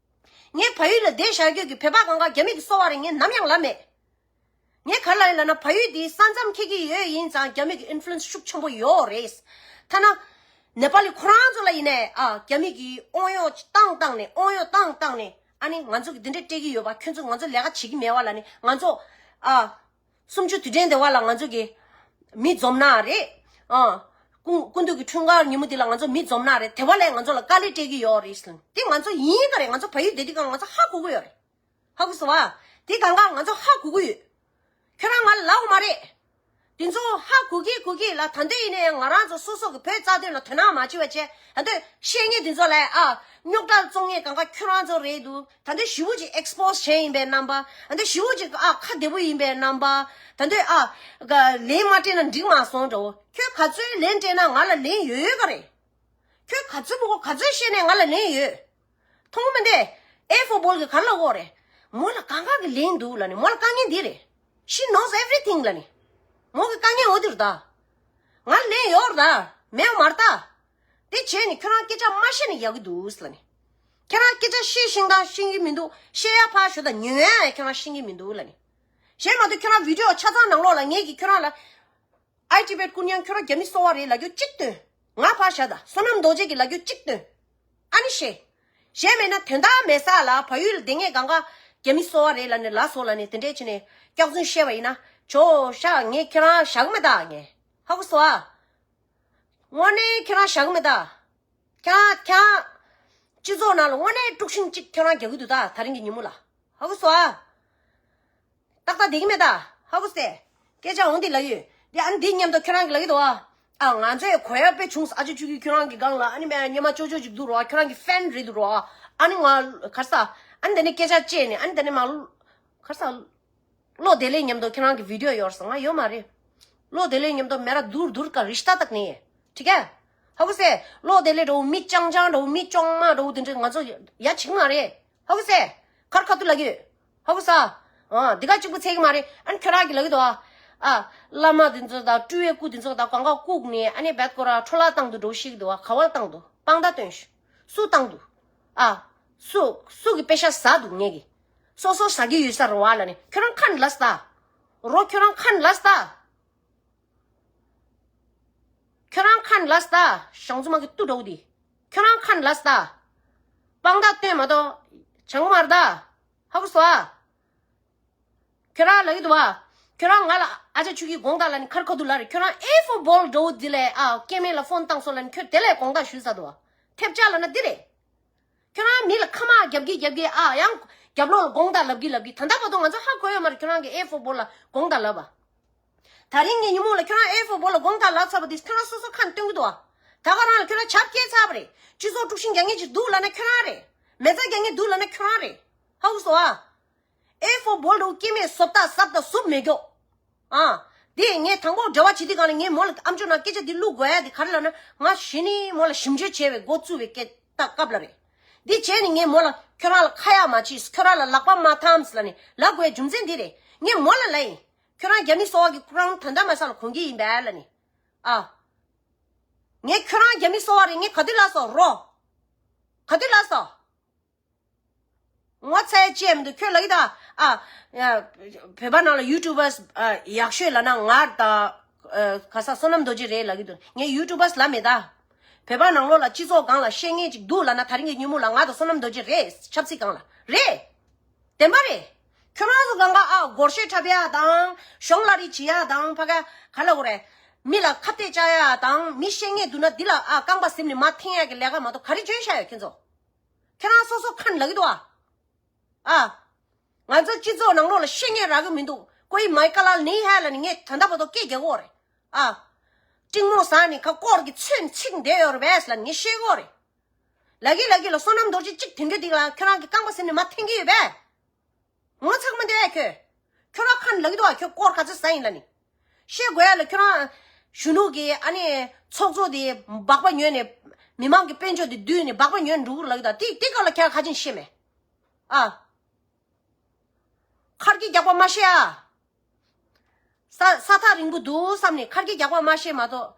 ངས་བལ་ཡུལ་ལ་བསྡད་བཞག་རྒྱུ་གི་བོད་པ་གང་ག་རྒྱ་མི་གི་སོ་བ་རེད་ངས་ནམ་ཡང་ལབ་མེད། ངས་ག་རེ་ལབ་ཡིན་ལབ་ན་བལ་ཡུལ་འདི་ས་མཚམས་འཁེལ་གྱི་ཡོད་ཡིན་ཙང་རྒྱ་མི་གི་ཨིན་ཕུ་ལུ་ཨེན་སི་ཤུགས་ཆེན་པོ་ཡོད་རེད། ཐ་ན་ནེ་པ་ལི་ཁོ་རང་ཚོ་ལ་ཡིན་ནའི་ཨ་རྒྱ་མི་གི་དབང་གཡོག་བཏང་བཏང་ནས་དབང་གཡོག་བཏང་བཏང་ནས་ཨ་ནི་ང་ཚོ་གི་འདི་འདྲ་སྤྲད་ཀྱི་ཡོད་པ། ཁྱོད་ཚོ་ང་ཚོ་ལས་ཀ་བྱེད་ཀྱི་མེད་པ་ལབ་ནས་ང་ཚོ་ཨ། གསུམ་བཅུ་དུས་དྲན་དེ་བ་ལ་ང་ཚོ་གི་མི་འཛོམས་ན་རེད། ཨ་སྐུ་སྐུ་མདུན་གྱི་འཁྲུངས་སྐར་ཉིན་མོ་དེ་ལ་ང་ཚོ་མི་འཛོམས་ན་རེད། དེ་བ་ལས་ང་ཚོ་ལ་དཀའ་ལས་སྤྲད་ཀྱི་ཡོད་རེད་ཟེར། དེ་ང་ཚོ་ཡིན་ག་རེད། ང་ཚོ་བལ་ཡུལ་བསྡད་དུས་གང་ང་ཚོ་ཧ་གོ་གི་ཡོད་རེད། ཧ་གོ་སོང་བ། དེ་གང་ག་ང་ཚོ་ཧ་གོ་གི་ཡོད། ཁྱོད་རང་ང་ལ་ལབ་དགོས་མ་རེད། དེ་ཚོ་ཧ་གོ་གི་གོ་གི་ལ། ད་འདོད་ཡིན་ན་ཡང་ང་རང་ཚོ་སོ་སོ་གི་བོད་རྩ་དོན་ལ་དོ་སྣང་མ་བྱེད་པ་བྱས། ད་འདོད་བཤད་མཁན་དེ་ཚོ་ལ་ཨ་རྙོག་དྲ་བཙུགས་མཁན་གང་ག་ཁྱོད་རང་ཚོ་རེད་འདུག་ད་འདོད་ཞི་བོ་ཅིག་ཨེགས་པོ་སི་བྱས་ཡིན་པའི་རྣམ་པ། ད་འདོད་ཞི་བོ་ཅིག་ཨ་ཁ་བདེ་པོ་ཡིན་པའི་རྣམ་པ། ད་འདོད་ཨ་ག་ལན་མ་སྤྲད་ན་འགྲིག་མ་སོང་འདྲ་བོ། ཁྱོད་ག་ཚོད་ལན་སྤྲད་ན་ང་ལ་ལན་ཡོད་ཡོད་ག་རེད། ཁྱོད་ག་ཚོད་མོ་ག་ཚོད་བཤད་ནས་ང་ལ་ལན་ཡོད། མཐོང་མི་འདི། ཨེ་ཧྥོ་བྷོལ་གི་ག་ལ་གོ་རེད། མོ་ལ་གང་ག་གི་ལན་འདུག་ལ་ནི། མོ་ལ་དཀའ་ངལ་འདི་རེད། She knows everything ལ་ནི། མོ་གི་དཀའ་ངལ་འོ་དེ་རེད་ད། ང་ལ་ལན་ཡོད་རེད་ད། མེད་མ་རེད་ད། དེ་བྱས་ནི་ཁྱོད་རང་སྐད་ཆ་མ་བཤད་ནི་ཡག་གི་འདུག་ལ་ནི། ཁྱེད་རང་སྐད་ཆ་བཤད་ཤིང་དང་ཤིང་གི་མི་འདུག་བཤད་ཡ་ཕར་ཞོག་ད། ཉན་ཡ་ཁྱོད་རང་ཤེས་ཀྱི་མི་འདུག་ལ་ནི། གཞན་མ་གཏོགས་ཁྱོད་རང་བི་ཌིའོ་ཆ་ཚང་ནང་ལོགས་ལ་ངས་ཀྱིས་ཁྱོད་རང་ལ། ཨའི་ཊི་བེཊ་ཀུན་དབྱངས་ཁྱོད་རང་རྒྱ་མི་སོ་བ་རེད་ལབ་རྒྱུ་གཅིག་སྟོན། ང་ཕར་བཞག་ད། བསོད་ནམས་རྡོ་རྗེ་གིས་ལབ་རྒྱུ་གཅིག་སྟོན། ཨ་ནི་ཤེས། གཞན་མེད་ན་དོན་དག་མེད་ས་ལ་བལ་ཡུལ་ལ་བསྡད་མཁན་གང་ག་རྒྱ་མི་སོ་བ་རེད་ལབ་ནས་ལབ་སོང་ལབ་ནས་དེ་འདྲས་བྱས་ནས་སྐྱག་རྫུན་བཤད་པ་ཡིན་ན། ཇོ་ཤ་ངས་ཁྱེད་རང་བཞག་གི་མེད་ད། ངས་ཧ་གོ་སོང་ཨ། དངོས་གནས་ཁྱེད་རང་བཞག་གི་མེད་ད། ཁྱེད་རང་ཁྱེད་རང་སྤྱི་ཚོགས་ནང་ལ་དངོས་གནས་དཀྲུག་ཤིང་གཅིག་ཁྱེད་རང་རྒྱག་གི་འདུག་ད། ད་རིང་གི་ཉིན་མོ་ལ། ཧ་གོ་སོང་ཨ། ཏག་ཏག་བསྡད་ཀྱི་མེད་ད། ཧ་གོ་སོང་། སྐད་ཆ་འོང་དེ་ལབ་ཡོད་དེ། ཨ་ནི་འདི་མཉམ་དུ་ཁྱོད་རང་གིས་ལབ་ཀྱི་འདུག་ཨ། ཨ་ང་ཚོས་གོ་ཡ་དཔེ་བྱུང་། ཨ་ཅག་ཆོས་སྐྱིད་ཁྱོད་རང་གི་སྒང་ལ། ཨ་ནི་མེད་སྙེ་མ་ཅོ་ཅོ་ཅིག་འདུག་རོ། ཁྱོད་རང་གི་ཕེན་རེད་འདུག་རོ། ཨ་ནི་ང་ག་རེ་ཟ། ཨ་ནི་དེ་ནས་སྐད་ཆ་བཅད་ནས། ཨ་ནི་དེ་ནས་མ་ག་རེ་ཟ། བློ་བདེ་ལེགས་མཉམ་དུ་ཁྱོད་རང་གི་བི་ཌིའོ་ཡོད་རེད་ཟེར། ང་ཡོད་མ་རེད། བློ་བདེ་ལེགས་མཉམ་དུ་མེ་ར་དུར་དུར་ཀ་རི་ཤ་ཏ་དག་ནི། ཁྲིད་ཀ། ཧ་གོ་སོང་། བློ་བདེ་ལེགས་འདྲ་བོ། མི་ཅང་ཅང་འདྲ་བོ། མི་ཅོང་མ་འདྲ་བོ་དེ་འདྲ་ང་ཚོ་ཡ་བྱེད་ཀྱི་མ་རེད། ཧ་གོ་སོང་། ཁར་ཁ་ཐུག་ལབ་ཀྱི་ཡོད། ཧ་གོ་སོང་། ཨ་འདི་ག་གཅིག་པུ་འཚོལ་གྱི་མ་རེད། ཨ་ནི་ཁྱོད་རང་གིས་ལབ་ཀྱི་འདུག་ཨ། ཨ་བླ་མ་དེ་ཚོ་དང་སྤྲུལ་བའི་སྐུ་དེ་ཚོ་དང་གང་ག་བཀུག་ནས། ཨ་ནི་བད་ཀོ་ར་འཕྲོ་བརླག་བཏང་འདུག་འདྲ་བོ་བཤད་ཀྱི་འདུག་ཨ། ག་བ་བཏང་འདུག་དཔང་རྟགས་སྟོན་ཤོག་སུ་བཏང་འདུག་ཨ། སུ་སུ་གི་པེ་ཤ་ཟ་འདུག་ངེད་ཀྱིས། སོ་སོ་ཟ་གི་ཡོད་ས་རེད་བ་ལབ་ནས། ཁྱོད་རང་ཁ་ནས་ལབ་སྟ། རོ་ཁྱོད་རང་ཁ་ནས་ལབ་སྟ། ཁྱོད་རང་ཁ་ནས་ལབ་སྟ། ཞང་ཚུ་མ་གི་ཏུ་འདྲ་བོ་དེ། ཁྱོད་རང་ཁ་ནས་ལབ་སྟ། དཔང་རྟགས་སྟོན་མ་གཏོགས་བྱང་མ་རེད་ད། ཧ་གོ་སོང་ཨ། ཁྱོད་རང་ལབ་ཀྱི་འདུག་བ། ཁྱོད་རང་ང་ལ་ཨ་ཅག་ཆོས་སྐྱིད་དགོངས་དག་ལབ་ནས་ཁར་ཁ་ཐུག་ལབ་རེད། ཁྱོད་རང་ཨེ་ཧྥོ་བྷོལ་འདྲ་བོ་དེ་ལས་ཨ་སྐྱེ་དམན་ལ་ཕོན་བཏང་སོང་ལབ་ནས་ཁྱོད་དེ་ལས་དགོངས་དག་ཞུས་ཚར་འདུག་བ། ཐེབས་ཆག་ལབ་ན་འདི་རེད། ཁྱོད་རང་མི་ལ་ཁ་མ་རྒྱབ་ཀྱི་རྒྱབ་ཀྱི། ཨ་ཡང་རྒྱབ་ལོགས་ལ་དགོངས་དག་ལབ་ཀྱི་ལབ་ཀྱི། ད་ལྟ་བར་དུ་ང་ཚོ་ཧ་གོ་ཡོད་མ་རེད། ཁྱོད་རང་གིས་ཨེ་ཧྥོ་བྷོལ་ལ་དགོངས་དག་ལབ་པ། ད་རིང་གི་ཉིན་མོ་ལ་ཁྱོད་རང་ཨེ་ཧྥོ་བྷོལ་ལ་དགོངས་དག་ལབ་ཚར་བ་དེ་ཁྱོད་རང་སོ་སོ་ཁ་ནས་སྟོན་གྱི་འདུག་བ། ད་ག་རང་ལ་ཁྱོད་རང་བྱབ་སྐྱེལ་ཚར་བ་རེད། སྤྱི་ཚོགས་དཀྲུག་ཤིང་རྒྱག་མཁན་ཅིག་འདུག་ལབ་ན་ཁྱོད་རང་རེད། མེ་བཙའ་རྒྱག་མཁན་འདུག་ལབ་ན་ཁྱོད་རང་རེད། ཧ་གོ་སོང་ཨ། ཨེ་ཧྥོ་བྷོལ་འདྲ་བོ་སྐྱེ་དམན་བཟོ་ལྟ་ཟབ་དང་ཟུབ་མེད་ཀྱོག་ཨ། དེ་ངས་དང་པོ་འབྲེལ་བ་བྱེད་དུས་སྒང་ལ་ངས་མོ་ལ་ཨམ་ཅོག་ནང་སྐད་ཆ་འདི་བླུག་དགོས་ཡ་དེ་ག་རེ་ལབ་ན། ང་གཞི་ནས་མོ་ལ་ཞིབ་འཇུག་བྱས་པའི་འགོ་བཙུགས་པའི་སྐད་ད་སྐབས་ལ་རེད། འདི་བྱས་ནས་ངས་མོ་ལ་ཁྱོད་རང་ལ་ཁ་ཡག་མ་བྱེད། ཁྱོད་རང་ལ་ལག་པ་མ་འཐམས་ལབ་ནས་ལབ་དགོས་རྒྱུ་མཚན་འདི་རེད། ངས་མོ་ལ་ལབ་ཡིན། ཁྱོད་རང་རྒྱ་མི་སོ་བ་གི་ཁོ་རང་ད་ལྟ་མ་ས་ལ་གོན་གྱི་ཡིན་པས་ལབ་ནས། ཨ། ངས་ཁྱོད་རང་རྒྱ་མི་སོ་བ་རེད། ངས་ག་དུས་ལབ་སོང་རོ། ག་དུས་ལབ་སོང་། ངོ་ཚ་ཡ་ཅི་ཡང་མི་འདུག་ཁྱོད་ལབ་ཀྱི་ད། ཨ། ཡ། བོད་པ་ནང་ལ་ཡུ་ཊུབ་པར་ཡག་ཤོས་ལབ་ན་ང་དང་། ཨ། ག་ས་བསོད་ནམས་རྡོ་རྗེ་རེད་ལབ་ཀྱི་འདུག་ངས་ཡུ་ཊུབ་པར་ལབ་མེད་ད། བོད་པ་ནང་ལོགས་ལ་སྤྱི་ཚོགས་སྒང་ལ་བཤད་མཁན་ཅིག་འདུག་ལབ་ན། ད་རིང་གི་ཉིན་མོ་ལ་ང་དང་བསོད་ནམས་རྡོ་རྗེ་རེད། ཆབ་སྲིད་སྒང་ལ་རེད། བདེན་པ་རེད། ཁྱོད་རང་ཚོ་སྒང་ག་ཨ་སྒོར་གཞས་འཁྲབ་ཡ་དང་གཞུང་གླ་རི་བྱེད་ཡ་དང་། ཕ་ག་ག་ལ་འོ་རེད། མི་ལ་ཁ་གཏད་བཅག་ཡ་དང་། མི་བཤད་མཁན་འདུག་ན་འདི་ལ་ཨ་རྐང་པ་ཟིན་ནས་མར་འཐེན་ཡ་གི་ལས་ཀ་མ་གཏོགས་ག་རེ་འཇོན་ཤག་ཡོད་ཁྱོད་ཚོ། ཁྱོད་རང་སོ་སོ་ཁ་ནས་ལབ་ཀྱི་འདུག་ཨ། ཨ། ང་ཚོ་སྤྱི་ཚོགས་ནང་ལོགས་ལ་བཤད་མཁན་རག་གི་མི་འདུག་ཀོའི་མའི་ཀ་ལ་ནི་ཧ་ལ་ནི་ངས་ད་ལྟ་བར་དུ་སྐད་རྒྱག་གི་ཡོད་རེད། ཨ། ཀྲིང་མོ་ཟ་ནི་ཁ་སྐོར་གྱི་ཚོན་ཚིག་བསྡད་ཡོད་རེད་པས་ལ་ནི་ངས་བཤད་གི་ཡོད་རེད། ལབ་ཀྱི་ལབ་ཀྱི་ལ། བསོད་ནམས་རྡོ་རྗེ་གཅིག་དེ་འདྲ་འདི་ལ་ཁྱོད་རང་གི་རྐང་པ་ཟིན་ནས་མར་འཐེན་གྱི་ཡོད་པས། ངོ་ཚ་གི་མི་འདུག་ཨ་ཁྱོད། ཁྱོད་རང་ཁ་ནས་ལབ་ཀྱི་འདུག་ཨ། ཁྱོད་སྐོར་ག་ཚོད་ཟ་ཡིན་ལབ་ནི། བཤད་དགོས་ཡ་ལ་ཁྱོད་རང་གཞོན་ནུ་གི་ཨ་ནི་ཚོགས་གཙོ་དེ་སྦག་པ་ཉོས་ནས། མི་མང་གི་དཔལ་འབྱོར་དེ་བསྡུས་ནས་སྦག་པ་ཉོས་འགྲོ་གི་ལབ་ཀྱི་འདུག་དེ་དེ་སྐབས་ལ་ཁྱོད་རང་ཁ་ཆེམས་བཤད་མེད། ཨ། ཁར་གྱི་རྒྱག་པ་མ་བཤད་ཨ། ས་ས་ཐག་རིང་པོ་འདུག་བསམ་ནས་ཁར་གྱི་རྒྱག་པ་མ་བཤད་མ་གཏོགས།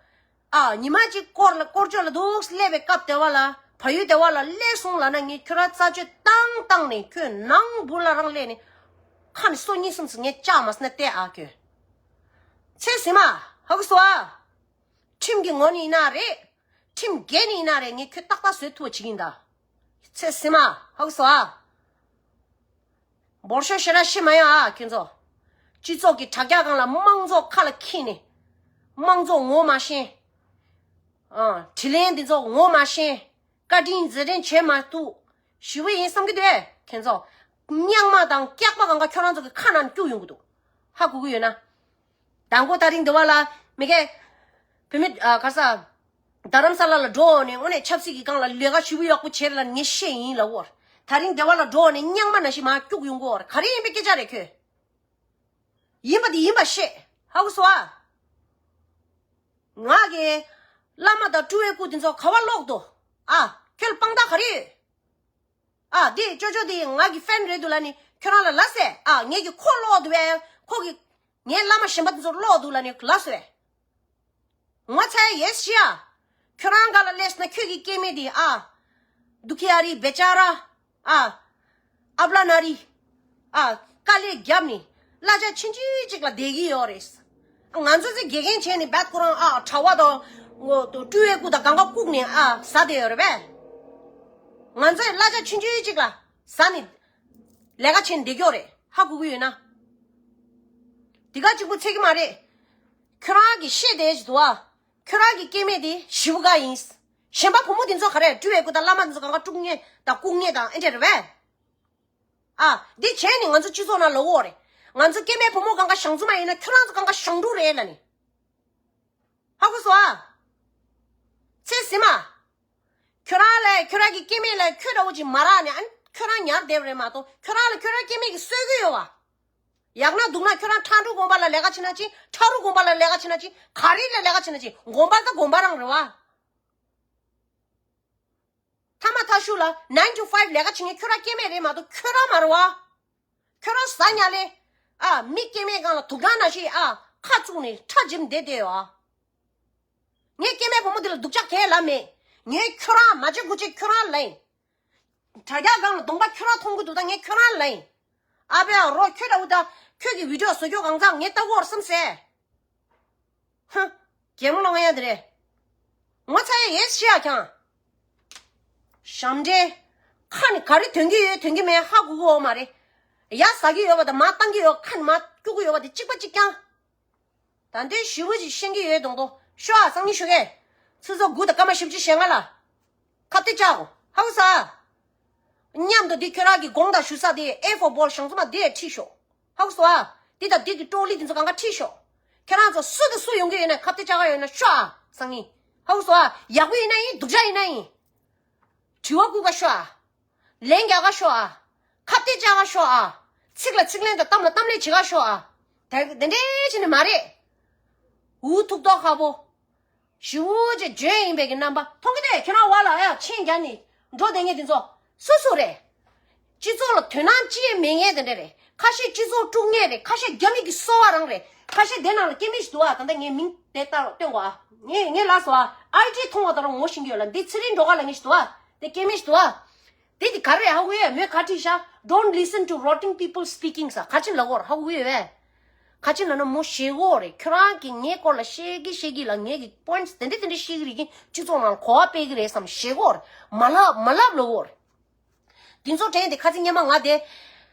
ཨ། ཉི་མ་གཅིག་སྐོར་ལ་སྐོར་ཅོག་ལ་འདུག་སླེབས་པའི་སྐབས་དེ་བ་ལ། བལ་ཡུལ་དེ་བ་ལ་སླེབས་སོང་ལབ་ན། ངས་ཁྱོད་རང་རྩད་གཅོད་བཏང་བཏང་ནས་ཁྱོད་ནང་སྦུག་ལ་རང་སླེབས་ནས། ཁ་ནས་སོ་གཉིས་གསུམ་ཙམ་ངས་བཅག་མ་སོང་ན་བལྟས་ཨ་ཁྱོད། ཚེ་ཟིན་མ། ཧ་གོ་སོང་ཨ། ཁྲིམས་ཀྱི་ངོ་ནས་ཡིན་ན་རེད། ཁྲིམས་འགལ་ནས་ཡིན་ན་རེད། ངས་ཁྱོད་ཏག་ཏག་བཟོ་ཐུབ་པ་བྱེད་ཀྱི་ཡིན་ད། ཚེ་ཟིན་མ། ཧ་གོ་སོང་ཨ། འབོར་ཤོག་ཞེ་དྲག་བཤད་མ་ཡོང་ཨ་ཁྱོད་ཚོ། སྤྱི་ཚོགས་ཀྱི་དྲ་རྒྱ་སྒང་ལ་དམངས་གཙོ་ཁ་ལ་འཁྱེར་ནས། དམངས་གཙོ་ངོ་མ་ཤེས། ཨ། དྲིན་ལན་འདི་ཚོ་ངོ་མ་ཤེས། བཀའ་དྲིན་མཛད་འཕྲིན་བྱེད་མ་ཐུབ། ཞི་བ་ཡིན་བསམ་གྱི་འདུག་ཨེ་ཁྱོད་ཚོ། རྙིང་མ་དང་སྐྱག་པ་སྒང་ག་ཁྱོད་རང་ཚོ་གི་ཁ་ནང་བསྐྱུར་ཡོང་གི་འདུག་ཧ་གོ་གི་ཡོད་ན། དང་པོ་དེ་རིང་འདི་བ་ལ་མི་གེ་བུད་མེད་ཨ་ག་ས་རྡ་རམ་ས་ལ་ལ་འགྲོ་ནས་དངོས་གནས་ཆབ་སྲིད་ཀྱི་སྒང་ལ་ལས་ཀ་ཞུ་བ་ཡག་པོ་བྱེད་ལ་ངས་བཤད་ཡིན་ལ་འོར། དེ་རིང་འདི་བ་ལ་འགྲོ་ནས་རྙིང་མ་ནང་བཞིན་མར་སྐྱུག་ཡོང་གི་འོར། ག་རེ་ཡིན་པའི་སྐད་ཆ་རེད་ཁྱོད། ཡིན་པ་དེ་ཡིན་པ་བཤད། ཧ་གོ་སོང་ཨ། ང་གི་བླ་མ་དང་སྤྲུལ་བའི་སྐུ་དེ་ཚོ་ག་བ་ལོག་འདུག་ཨ། ཁྱོད་ལ་དཔང་རྟགས་ག་རེ་ཡོད། ཨ། དེ་ཅོ་ཅོ་དེ་ང་གི་ཕེན་རེད་འདུག་ལ་ནི་ཁྱོད་རང་ལ་ལབ་ཟེར། ཨ། ངས་ཀྱི་ཁོ་ལོག་འདུག་བས། ཁོ་གི་ངའི་བླ་མ་གཞན་པ་དེ་ཚོ་ལོག་འདུག་ལ་ནི་ལབ་ཟེར། ངོ་ཚ་ཡེ་ཤི་ཡ། ཁྱོད་རང་ག་ལ་སླེབས་ན་ཁྱོད་ཀྱི་སྐྱེ་དམན་དེ། ཨ། དུ་ཁི་ཨ་རི་བེ་ཅ་ར། ཨ། ཨབ་ལ་ན་རི། ཨ། དཀའ་ལས་བརྒྱབ་ནས་གླ་ཆ་ཆུང་ཆུང་ཅིག་ལ་བསྡད་ཀྱི་ཡོད་རེད། ང་ཚོ་ཚོས་དགེ་རྒན་བྱས་ནས་བད་ཁོ་རང་། ཨ། གྲྭ་བ་དང་། ངོ་སྤྲུལ་བའི་སྐུ་དང་གང་ག་བཀུག་ནས། ཨ། ཟ་བསྡད་ཡོད་རེད་པས། ང་ཚོས་གླ་ཆ་ཆུང་ཆུང་ཅིག་ལ་ཟ་ནས་ལས་ཀ་བྱས་ནས་བསྡད་ཀྱི་ཡོད་རེད། ཧ་གོ་གི་ཡོད་ན། དེ་ག་གཅིག་པུ་ཚད་ཀྱི་མ་རེད། ཁྱོད་རང་གིས་བཤད་བསྡད་ཀྱི་འདུག་ཨ། ཁྱོད་རང་གི་སྐྱེ་དམན་དེ་ཞེ་པོ་དགའ་ཡིན། གཞན་པ་བུ་མོ་དེ་ཚོ་ག་རེ། སྤྲུལ་བའི་སྐུ་དང་བླ་མ་དེ་ཚོ་གང་ག་དཀྲུག་མཁན་དང་བཀུག་མཁན་དང་ཨེ་འདྲ་རེད་པས། ཨ། འདི་བྱས་ནས་ང་ཚོ་སྤྱི་ཚོགས་ནང་ལོག་འོ་རེད། ང་ཚོ་སྐྱེ་དམན་བུ་མོ་གང་ག་ཞང་ཚུ་མ་ཡིན་ན་ཁྱོད་རང་ཚོ་གང་ག་ཞང་ཕྲུག་རེད་ལ་ནི། ཧ་གོ་སོང་ཨ། ཚེ་ཟིན་མ། ཁྱོད་རང་ལ་ཁྱོད་རང་གི་སྐྱེ་དམན་ལ་ཁྱོད་འདྲ་བོ་ཅིག་མ་རག་ནས། ཨ། ཁྱོད་རང་ཉར་བསྡད་པ་རེད་མ་གཏོགས། ཁྱོད་རང་ལ་ཁྱོད་རང་སྐྱེ་དམན་གྱིས་གསོད་ཀྱི་ཡོད་བ། ཡག་ན་སྡུག་ན་ཁྱོད་རང་ཁྲ་འབྲུག་དགོན་པ་ལ་ལས་ཀ་བྱེད་ན་ཅི། ཁྲ་འབྲུག་དགོན་པ་ལ་ལས་ཀ་བྱེད་ན་ཅི། ག་རེ་ལ་ལས་ཀ་བྱེད་ན་ཅི། དགོན་པ་ད་དགོན་པ་རང་རེད་བ། ཐ་མ་ཐ་ཤུ་ལ་nine to five ལས་ཀ་བྱེད་མཁན་ཁྱོད་རང་སྐྱེ་དམན་རེད་མ་གཏོགས་ཁྱོད་རང་མ་རེད་བ། ཁྱོད་རང་ཟ་ཉལ་ལེ། ཨ། མི་སྐྱེ་དམན་སྒང་ལ་དུག་སྦྲང་ནང་བཞིན། ཨ། ཁ་བཙུགས་ནས་ཁྲ་འཇིབ་བསྡད་བསྡད་ཡོད་ཨ། ངས་སྐྱེ་དམན་བུ་མོ་འདི་ལ་སྡུག་ཅག་གས་ལབ་མེད། ངས་ཁྱོད་རང་མ་བྱེད་དགུ་བྱེད་ཁྱོད་རང་ལ་ཡིན། དྲ་རྒྱ་སྒང་ལ་གདོང་པ་ཁྱོད་རང་མཐོང་གི་འདུག་ད་ངས་ཁྱོད་རང་ལ་ཡིན། ཨ་ཕའི་རོ་ཁྱོད་འདྲ་བོ་ད་ཁྱོད་ཀྱི་བི་ཌིའོ་བཟོ་རྒྱུ་གང་ཚང་ངས་ལྟ་གི་ཡོད་རེད་བསམ་ཟེར། ཧ། གད་མོ་ལོང་ཡ་དེ་རེད། ངོ་ཚ་ཡ་ཡེ་ཤི་ཡ་ཁྱང་། ཞབས་འདྲེན། ཁ་ནས་ག་རེ་ཐོན་གྱི་ཡོད་ཐོན་གྱི་མེད་ཧ་གོ་གི་ཡོད་མ་རེད། ཡ་ཟ་གི་ཡོད་པ་དང་མར་བཏང་གི་ཡོད། ཁ་ནས་མར་སྐྱུག་གི་ཡོད་པ་དེ་གཅིག་པ་གཅིག་རྐྱང་། ད་འདི་ཞེ་པོ་ཅིག་ཤེས་ཀྱི་ཡོད་མདོག་མདོག་ཤོག་ཨ། སང་ཉིན་ཞུ་གས། ཆུ་ཚོད་དགུ་དང་སྐར་མ་བཞི་བཅུ་ཞེ་ལྔ་ལ། ཁ་གཏད་བཅག་གོ། ཧ་གོ་སོང་ཨ། མཉམ་དུ་འདི་ཁྱོད་རང་གི་དགོངས་དག་ཞུ་ས་དེ་ཨེ་ཕོར་བྷོལ་ཞང་ཚུ་མ་དེ་ཁྲིད་ཤོག། ཧ་གོ་སོང་ཨ། འདི་དང་འདི་གི་ཀྲོ་ལི་དེ་ཚོ་གང་ག་ཁྲིད་ཤོག། ཁྱེད་རང་ཚོ་སུ་དང་སུ་ཡོང་གི་ཡོད་ན་ཁ་གཏད་བཅག་ག་ཡོད་ན་ཤོག་ཨ། སང་ཉིན། ཧ་གོ་སོང་ཨ། ཡག་པོ་ཡིན་ན་ཡིན། སྡུག་ཅག་ཡིན་ན་ཡིན། དྲི་བ་བཀོད་ག་ཤོག་ཨ། ལན་རྒྱག་ག་ཤོག་ཨ། ཁ་གཏད་བཅག་ག་ཤོག་ཨ། ཚིག་ལ་ཚིག་ལན་དང་གཏམ་ལ་གཏམ་ལན་བྱེད་ག་ཤོག་ཨ། དེ་དེ་འདྲས་བྱས་ནས་མ་རེད། འུ་ཐུག་ཐོག་ཁ་པོ། ཞེ་པོ་ཅིག་འཇོན་ཡིན་པའི་གི་རྣམ་པ་མཐོང་གི་དེ། ཁྱེད་རང་བ་ལ་ཡ་ཆེན་རྒྱག་ནས་འགྲོ་བསྡད་མཁན་དེ་ཚོ་སུ་སུ་རེད། སྤྱི་ཚོགས་ལ་དོ་སྣང་ཅི་ཡང་མེད་མཁན་དེ་འདྲ་རེད། ཁ་ཤས་སྤྱི་ཚོགས་དཀྲུག་མཁན་རེད། ཁ་ཤས་རྒྱ་མི་གི་སོ་པ་རང་རེད། ཁ་ཤས་དེ་ནང་ལ་སྐྱེ་དམན་ཞིག་འདུག་ཨ། ད་ལྟ་ངས་མིང་དེ་ལྟར་སྟོན་གོ་ཨ། ངས་ངས་ལབ་སོང་ཨ། ཨའི་ཌི་མཐོང་བ་ད་རུང་ངོ་ཤེས་ཀྱི་ཡོད་ལ། འདི་ཚེ་རིང་སྒྲོལ་དཀར་ལབ་མཁན་ཞིག་འདུག་ཨ། དེ་སྐྱེ་དམན་ཞིག་འདུག་ཨ། དེ་དེ་ག་རེ་རེད་ཧ་གོ་ཡོད། མོས་ག་བྲིས་ཤག Don't listen to rotten people speaking ཟེར། ག་ཅི་ལབ་གོ་རེད་ཧ་གོ་ཡོད་པས། ག་ཅི་ལབ་ན་མོ་ཞེད་གོ་རེད། ཁྱོད་རང་གིས་ངའི་སྐོར་ལ་བཤད་གི་བཤད་གི་ལ། ངའི་གི་པོ་ཡིན་ཊི་དེ་འདྲ་དེ་འདྲ་བཤད་གི་རེད་གི། སྤྱི་ཚོགས་ནང་ལ་གོ་བ་སྤེལ་གི་རེད་བསམ་ཞེད་གོ་རེད། མ་ལབ་མ་ལབ་ལབ་གོ་རེད། དེ་ཚོ་དྲན་ཏེ་ཁ་སང་སྔོན་མ་ང་དེ་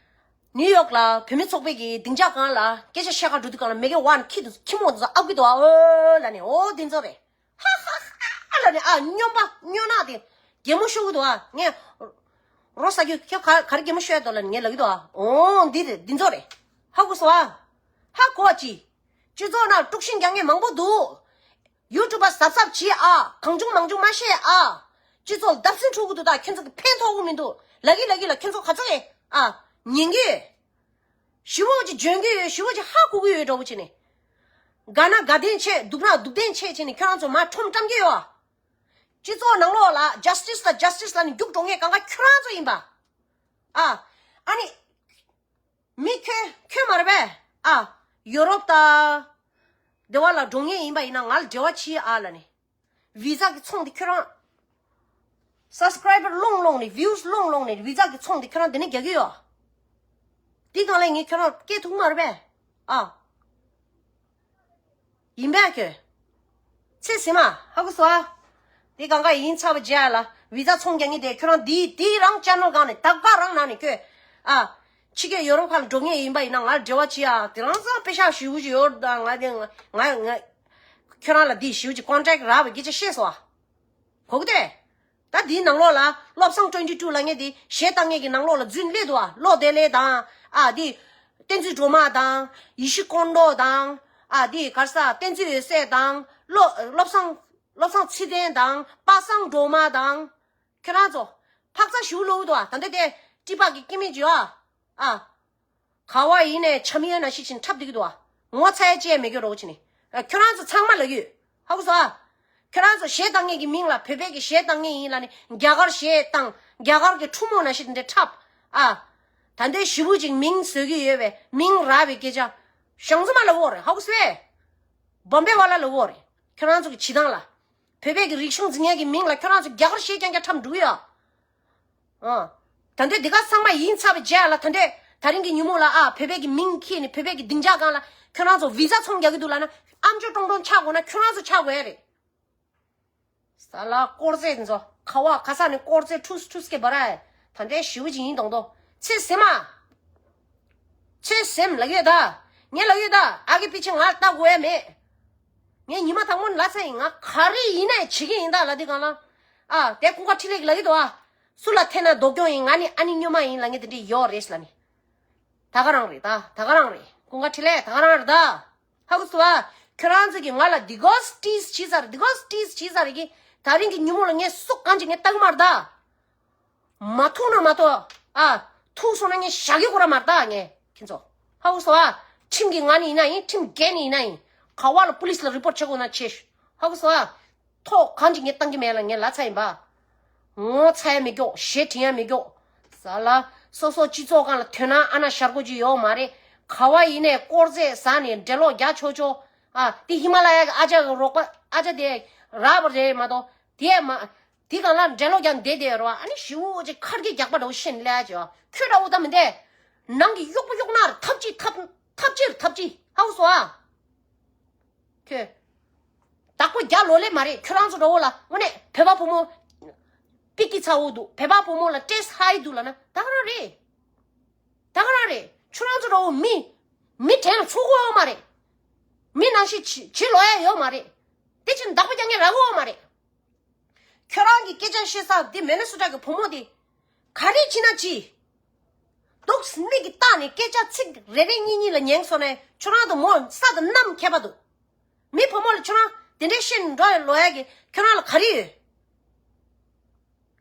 ནིའུ་ཡོག་ལ་བུད་མེད་ཚོགས་པའི་གི་སྡིངས་ཆ་སྒང་ལ་སྐད་ཆ་བཤད་ག་འགྲོ་དུས་སྒང་ལ་མི་གེ་ཝན་ཁྱི་དེ་ཁྱི་མོ་དེ་ཚོ་ཨབ་གི་འདུག་ཨ། ཨོ་ལབ་ནས། ཨོ་དེ་ཚོ་རེད། ཧ་ཧ་ཧ་ལབ་ནས། ཨ། སྨྱོན་པ་སྨྱོ་ནག་དེ་གད་མོ་ཤོར་གི་འདུག་ཨ། ངས་རོ་ཟ་རྒྱུ་ཁྱོད་ག་ག་རེ་གད་མོ་ཤོར་ཡ་འདུག་ལབ་ནས་ངས་ལབ་གི་འདུག་ཨ། ཨོ་འདི་རེད། འདི་ཚོ་རེད། ཧ་གོ་སོང་ཨ། ཧ་གོ་ཅི། སྤྱི་ཚོགས་ནང་དཀྲུག་ཤིང་རྒྱག་མཁན་མང་པོ་འདུག། ཡུ་ཊུབ་པ་གཟབ་གཟབ་བྱེད་ཨ། གང་བྱུང་མང་བྱུང་མ་བཤད་ཨ། སྤྱི་ཚོགས་ལ་བརྡབ་གསིག་འཁྲུག་གི་འདུག། ད་ཁྱོད་ཚོ་གི་ཕན་ཐོགས་གི་མི་འདུག། ལབ་གི་ལབ་གི་ལ། ཁྱོད་ཚོ་ག་ཚོད་ཨེ། ཨ། ཉན་གི་ཡོད། ཞེ་པོ་ཅིག་འཇོན་གྱི་ཡོད། ཞེ་པོ་ཅིག་ཧ་གོ་གི་ཡོད་འདྲ་བོ་བྱས་ནས། དགའ་ན་དགའ་ལྡན་བྱེད། སྡུག་ན་སྡུག་ལྡན་བྱེད་བྱས་ནས་ཁྱོད་རང་ཚོ་མར་ཁྲོམ་བཀྲམ་གྱི་ཡོད། སྤྱི་ཚོགས་ནང་ལོགས་ལ་ཇ་སི་ཊི་སི་དང་ཇ་སི་ཊི་སི་ལབ་ནས་རྒྱུགས་འགྲོ་མཁན་གང་ག་ཁྱོད་རང་ཚོ་ཡིན་པ། ཨ། ཨ་ནི། མི་ཁྱོད་ཁྱོད་མ་རེད་པས། ཨ། ཡོ་རོབ་དང་དེ་བ་ལ་འགྲོ་མཁན་ཡིན་པ་ཡིན་ན་ང་ལ་འབྲེལ་བ་བྱེད་ཨ་ལབ་ནས། བི་ཛ་གི་ཚོང་དེ་ཁྱོད་རང་། སབ་སི་ཀ་རའི་བར་སློང་སློང་ནས། བིའུ་སི་སློང་སློང་ནས་བི་ཛ་གི་ཚོང་དེ་ཁྱོད་རང་དེ་ནས་རྒྱག་གི་ཡོད། དེ་སྒང་ལ་ངས་ཁྱོད་རང་སྐད་ཐུག་མ་རེད་པས། ཨ། ཡིན་པས་ཁྱོད། ཚེ་ཟིན་མ་ཧ་གོ་སོང་ཨ། དེ་གང་ག་ཡིན་ཚར་བ་རྗེས་ལ་བི་ཛ་ཚོང་རྒྱག་མཁན་དེ་ཁྱོད་རང་དེ་དེ་རང་ཅེ་ནལ་སྒང་ནས་ད་ག་རང་ནང་ནས་ཁྱོད། ཨ། ཕྱི་རྒྱལ་ཡོ་རོབ་ཁག་ལ་འགྲོ་མཁན་ཡིན་པ་ཡིན་ན་ང་ལ་འབྲེལ་བ་བྱེད་ཨ། དེ་རང་ཚང་པེ་ཤག་ཞེ་པོ་ཅིག་ཡོད་ད། ང་དེ་ང་ང་ང་ཁྱོད་རང་ལ་དེ་ཞེ་པོ་ཅིག་ཀོན་ཊེག་རག་པའི་སྐད་ཆ་བཤད་སོང་ཨ། གོ་གི་དེ། ད་དེའི་ནང་ལོགས་ལ་བློ་བཟང་ཊུ་ཝེན་ཊི་ཊུ་ལབ་མཁན་དེ་གཞས་བཏང་མཁན་གྱི་ནང་ལོགས་ལ་འཛུལ་སླེབས་འདུག་ཨ། བློ་བདེ་ལེགས་དང་། ཨ། དེ་བསྟན་འཛིན་སྒྲོལ་མ་དང་། ཡེ་ཤེས་ཀོང་ཀྲོ་དང་ ཨ་འདི་གར་ས་བསྟན་འཛིན་འོད་ཟེར་དང་བློ་བློ་བཟང་བློ་བཟང་ཚེ་བརྟན་དང་པ་སངས་སྒྲོལ་མ་དང་། ཁྱོད་རང་ཚོ་འཕག་འཚག་ཞུ་ལོ་འདུག་ཨ། ད་འདི་དེ་ཀྲི་པ་གི་ཀི་མི་ཇོ་ཨ། ཨ། ག་བ་ཡིན་ནས་འཆམ་ཡོད་ན་ཤི་ཆིན་འཁྲབ་འདུག་འདུག་ཨ། ངོ་ཚ་ཡ་ཅེས་མེད་གི་རོགས་ཆི་ནི། ཁྱོད་རང་ཚོ་ཚང་མ་ལ་ཡོད། ཧ་གོ་སོ་ཨ། ཁྱོད་རང་ཚོ་གཞས་བཏང་མཁན་གྱི་མིང་ལ་བོད་པའི་གི་གཞས་བཏང་མཁན་ཡིན་ལ་ནི་རྒྱ་གར་གཞས་བཏང་རྒྱ་གར་གི་ཁྲུ་མོ་ན་ཤི་འདི་འཁྲབ། ཨ། ད་འདི་ཞི་བུ་ཅིག་མིང་བཟོས་ཀྱི་ཡོད་པས་མིང་རག་པའི་སྐད་ཆ། ཞང་ཚོ་མ་ལ་འོ་རེད་ཧ་གོ་སོ་ཨེ། བོམ་བེ་བ་ལ་ལ་འོ་རེད། ཁྱོད་རང་ཚོ་གི་བྱེད་སྟངས་ལ། བོད་པའི་གི་རིག་གཞུང་འཛིན་མཁན་གྱི་མིང་ལ་ཁྱོད་རང་ཚོ་རྒྱ་གར་གཞས་རྐྱང་རྐྱང་འཁྲབ་འགྲོ་གི་ཡོད། ཨ། ད་འདོད་འདི་ག་ཚང་མ་ཡིན་ཚར་བའི་རྗེས་ལ་ད་འདོད་ད་རིང་གི་ཉིན་མོ་ལ་ཨ་བོད་པའི་གི་མིང་ཁྱེར་ནས་བོད་པའི་གི་སྡིངས་ཆ་སྒང་ལ་ཁྱོད་རང་ཚོ་བི་ཛ་ཚོང་རྒྱག་གི་འདུག་ལབ་ན་ཨམ་ཅོག་ཀྲོང་ཀྲོང་ཆག་དགོས་ན་ཁྱོད་རང་ཚོ་ཆག་དགོས་ཡ་རེད། ས་ལ་དཀོར་ཟས་ཚོ་ཁ་བ་ཁ་ས་ནས་དཀོར་ཟས་ཁྲུས་ཁྲུས་སྐེ་བ་ར་ད་འདྲའི་ཞི་བ་ཅིག་ཡིན་དང་དོ་ཚེ་སེམས་མ། ཚེ་སེམས་ལ་ཡོད་ད། ངས་ལ་ཡོད་ད། ཨ་གི་པི་ཆེ་ང་ལ་ལྟ་དགོས་ཡ་མེད། ངས་ཉི་མ་དང་པོ་ལ་ཚ་ཡིན་ང་ག་རེ་ཡིན་ན་བྱེད་ཀྱི་ཡིན་ད་ལ་དེ་གང་ལ། ཨ་དེ་ཀུན་དགའ་འཕྲིན་ལས་ཀྱི་ལ་ཡོད་དོ་ཨ། སུ་ལ་འཐེན་ན་སྡུག་གྱོང་ཡིན། ང་ནི་ཨ་ནི་སྨྱོན་མ་ཡིན་ལ་ངས་དེ་འདྲའི་ཡོད་རེད་ལ་ནི། ད་ག་རང་རེད་ད། ད་ག་རང་རེད། ཀུན་དགའ་འཕྲིན་ལས་ད་ག་རང་རེད་ད། ཧ་གོ་སོང་ཨ། ཁྱོད་རང་ཚོ་གིས་ང་ལ་འདི་གོ་སི་ཊིས་བྱས་ཚར། འདི་གོ་སི་ཊིས་བྱས་ཚར་གི། ད་རིང་གི་ཉིན་མོ་ལ་ངས་སུ་གང་ཅིག་ངས་ལྟ་གི་མ་རེད་ད། མ་ཐུག་ན་མ་ཐུག་ཨ། ཐུག་སོང་ན་ངས་བཞག་གི་ཁོ་ར་མ་རེད་ད་ངས་ཁྱེད་ཚོ། ཧ་གོ་སོང་ཨ། ཁྲིམས་ཀྱི་ངན་ཡིན་ན་ཡིན། ཁྲིམས་འགལ་ནི་ཡིན་ན་ཡིན། ག་བ་ལ་པུ་ལིས་ལ་རི་པོར་ཊི་བྱེད་དགོས་ན་བྱེད། ཧ་གོ་སོང་ཨ། ཐོག་གང་ཅིག་ངས་བཏང་གི་མེད་ལ་ངས་ལ་ཚ་ཡིན་པ། ངོ་ཚ་ཡ་མི་སྐྱོག་གཞས་འཁྲིད་ཡ་མི་སྐྱོག་ས་ལ་སོ་སོ་སྤྱི་ཚོགས་སྒང་ལ་དོན་སྣང་ཨ་ན་ཤར་གོ་ཅི་ཡོད་མ་རེད། ག་བ་ཡིན་ནས་དཀོར་ཟས་ཟ་ནས་འགྲེ་ལོག་རྒྱག་ཆོག་ཆོག་ཨ་དེ་ཧི་མ་ལ་ཡ་གི་ཨ་ཅག་གི་རོགས་པ་ཨ་ཅག་དེ་རག་པ་རེད་མ་གཏོགས་དེ་མ། དེ་གང་ལ་འགྲེ་ལོག་རྒྱག་འདེད་དེ་རོ་ཨ་ནི་ཞི་བོ་ཅིག་ཁར་གྱི་རྒྱག་པ་འདྲ་བོ་ཤེས་ལས་ཅི་ཁྱོད་འདྲ་བོ་ད་མི་འདེ། ནང་གི་གཡོག་པོ་གཡོག་ནར་ཐབས་ཅི་ཐབས་ཐབས་ཅིར་ཐབས་ཅི་ཧ་གོ་སོང་ཨ། ཁྱོད། བདག་པོ་རྒྱ་ལོ་ལེ་མ་རེད། ཁྱོད་རང་ཚོ་འདྲ་བོ་ལ་དངོས་གནས་བོད་པ་བུ་མོ། པི་ཀི་ཚ་བོ་འདུག་བོད་པ་བུ་མོ་ལ་ཊེས་ཧའི་འདུག་ལ་ན་ད་ག་རང་རེད། ད་ག་རང་རེད། ཁྱོད་རང་ཚོ་འདྲ་བོ་མི། མི་དྲན་ལ་ཚུགས་གོ་མ་རེད། མི་ནང་བཞིན་བྱི་བྱི་ལོ་ཡ་ཡོད་མ་རེད། དེ་ཕྱིར་བདག་པོ་རྒྱག་མཁན་རག་གོ་མ་རེད། ཁྱོད་རང་གི་སྐད་ཆ་བཤད་ས་འདི་མེ་ནི་སོ་ཊ་གི་བུ་མོ་འདི། ག་རེ་བྱེད་ན་ཅི། དུག་མིག་གིས་བལྟས་ནས་སྐད་ཆ་ཚིག་རེ་རེ་གཉིས་གཉིས་ལ་ཉན་སོང་ནས་ཁྱོད་རང་དང་མོ་ས་དང་གནམ་ཁྱད་པར་འདུག་མི་བུ་མོ་ལ་ཁྱོད་རང་དེ་འདྲའི་བཤད་ནས་འགྲོ་ཡ་ལོ་ཡ་གི་ཁྱོད་རང་ལ་ག་རེ་ཡོད།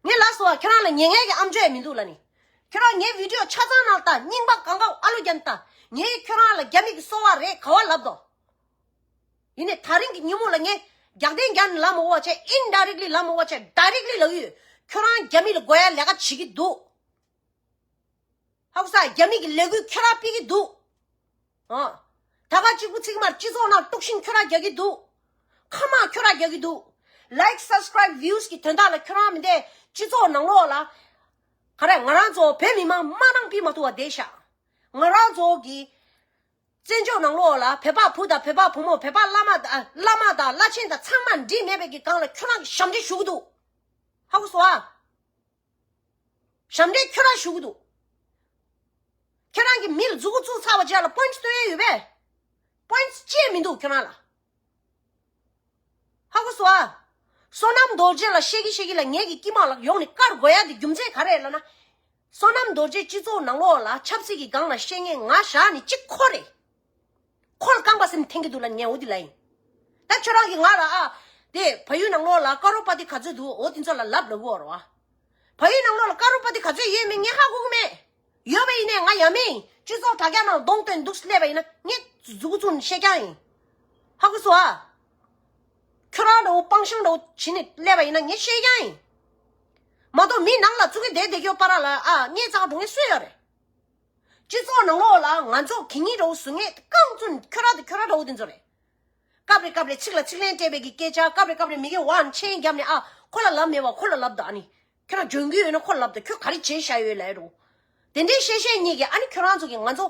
ངས་ལབ་སོང་བ་ཁྱོད་རང་ལ་ཉན་མཁན་གྱི་ཨམ་ཅོག་ཡང་མི་འདུག་ལ་ནི། ཁྱོད་རང་ངའི་བི་ཌི་ཡོ་ཆ་ཚང་ནང་ལྟ་རྙིང་པ་གང་ག་ཨ་ལོ་རྒྱན་ལྟ། ངས་ཁྱོད་རང་ལ་རྒྱ་མི་གི་སོ་བ་རེད་ག་བ་ལབ་དོ། ཡིན་ནའི་ད་རིང་གི་ཉིན་མོ་ལ་ངས་རྒྱག་བདེན་རྒྱག་ནི་ལབ་མ་འོ་བ་བྱས་ཨིན་ཌའི་རེག་ལི་ལབ་མ་འོ་བ་བྱས་ཌའི་རེག་ལི་ལབ་ཡོད། ཁྱོད་རང་རྒྱ་མི་ལ་དགོས་ཡ་ལས་ཀ་བྱེད་ཀྱི་འདུག་ཧ་གོ་ས། རྒྱ་མི་གི་ལས་འགུལ་ཁྱོད་རང་སྤེལ་གྱི་འདུག་ཨ། ད་ག་གཅིག་པུ་ཚིག་མར་སྤྱི་ཚོགས་ནང་དཀྲུག་ཤིང་ཁྱོད་རང་རྒྱག་གི་འདུག་ཁ་མ་ཁྱོད་རང་རྒྱག་གི་འདུག་ལའིཀ་སབ་སི་ཀ་རའིབ་ཝིའུ་སི་གི་དོན་དག་ལ་ཁྱོད་རང་མི་འདས་སྤྱི་ཚོགས་ནང་ལོགས་ལ། ག་རེ་ང་རང་ཚོ་བོད་མི་མང་དམག་དང་ཕུད་མ་ཐུབ་པ་བསྡད་ཤག་ང་རང་ཚོ་གི་བཙན་བྱོལ་ནང་ལོགས་ལ་བོད་པ་བུ་དང་བོད་པ་བུ་མོ་བོད་པ་བླ་མ་དང་བླ་མ་དང་བླ་ཆེན་དང་ཚང་མ་འགྲིག་མེད་པའི་གི་སྒང་ལ་ཁྱོད་རང་གི་ཞབས་འདྲེན་ཞུ་གི་འདུག་ཧ་གོ་སོང་ཨ། ཞབས་འདྲེན་ཁྱོད་རང་ཞུ་གི་འདུག་ཁྱོད་རང་གི་མི་ལ་མཛུ་གུ་བཙུགས་ཚར་བ་རྗེས་ལ་པོ་ཡིན་ཊི་སྟོན་ཡས་ཡོད་པས། པོ་ཡིན་ཊི་ཅི་ཡང་མི་འདུག་ཁྱོད་རང་ལ། ཧ་གོ་སོང་ཨ། བསོད་ནམས་རྡོ་རྗེ་ལ་བཤད་ཀྱི་བཤད་ཀྱི་ལ་ངེད་ཀྱི་དཀྱིལ་མ་ལ་ཡོང་ནས་བཀར་དགོས་ཡ་དེ་རྒྱུ་མཚན་ག་རེ་ལབ་ན། བསོད་ནམས་རྡོ་རྗེ་སྤྱི་ཚོགས་ནང་ལོགས་ལ་ཆབ་སྲིད་ཀྱི་སྒང་ལ་བཤད་མཁན་ང་བཞག་ནས་གཅིག་ཁོ་རེད། ཁོ་ལ་རྐང་པ་སེམས་འཐེན་གྱི་འདུག་ལ་ངས་འོ་དེ་ལ་ཡིན། ད་ཁྱོད་རང་གིས་ང་ལ་ཨ། དེ་བལ་ཡུལ་ནང་ལོགས་ལ་ཀ་རོ་པ་ཏི་ག་ཚོད་འདུག་འོ་དེ་ཚོ་ལ་ལབ་ལབ་དགོས་རེད་བ། བལ་ཡུལ་ནང་ལོགས་ལ་ཀ་རོ་པ་ཏི་ག་ཚོད་ཡོད་མེད་ངས་ཧ་གོ་གི་མེད། ཡོད་པ་ཡིན་ནའི་ང་ཡ་མེད་ཡིན་སྤྱི་ཚོགས་དྲ་རྒྱ་ནང་གདོང་སྟོན་འདུག་སླེབས་པ་ཡིན་ན་ངས་མཛུ་གུ་བཙུགས་ནས་བཤད་རྐྱང་ཡིན། ཧ་གོ་སོང་ཨ། ཁྱོད་རང་འདྲ་བོ་སྤང་ཤང་འདྲ་བོ་བྱིན་ནས་སླེབས་པ་ཡིན་ན་ངས་བཤད་རྐྱང་ཡིན། མ་གཏོགས་མི་ནང་ལ་བཙུགས་ཀྱི་བསྡད་བསྡད་རྒྱུ་པ་ར་ལ་ཨ་ངས་ཙང་འགྲོ་ངས་སུ་ཡོད་རེད། སྤྱི་ཚོགས་ནང་ལོགས་ལ་ང་ཚོ་གད་སྙིགས་འདྲ་བོ་བཟོ་མཁན་རྐང་བཙུན་ཁྱོད་རང་དང་ཁྱོད་རང་འདྲ་བོ་དེ་ཚོ་རེད། སྐབས་རེ་སྐབས་རེ་ཚིག་ལ་ཚིག་ལན་སྤྲད་པའི་གི་སྐད་ཆ་སྐབས་རེ་སྐབས་རེ་མི་གི་ཝང་ཆེན་བརྒྱབ་ནས་ཨ་ཁོ་ལ་ལབ་མེད་པ་ཁོ་ལ་ལབ་དང་ཨ་ནི། ཁྱོད་རང་འཇོན་གྱི་ཡོད་ན་ཁོ་ལབ་དང་ཁྱོད་ག་རེ་བྱས་བཞག་ཡོད་ལབ་རོ། དེ་འདྲའི་བཤད་བཤད་གཉིས་ཀྱིས་ཨ་ནི་ཁྱོད་རང་ཚོ་གིས་ང་ཚོ་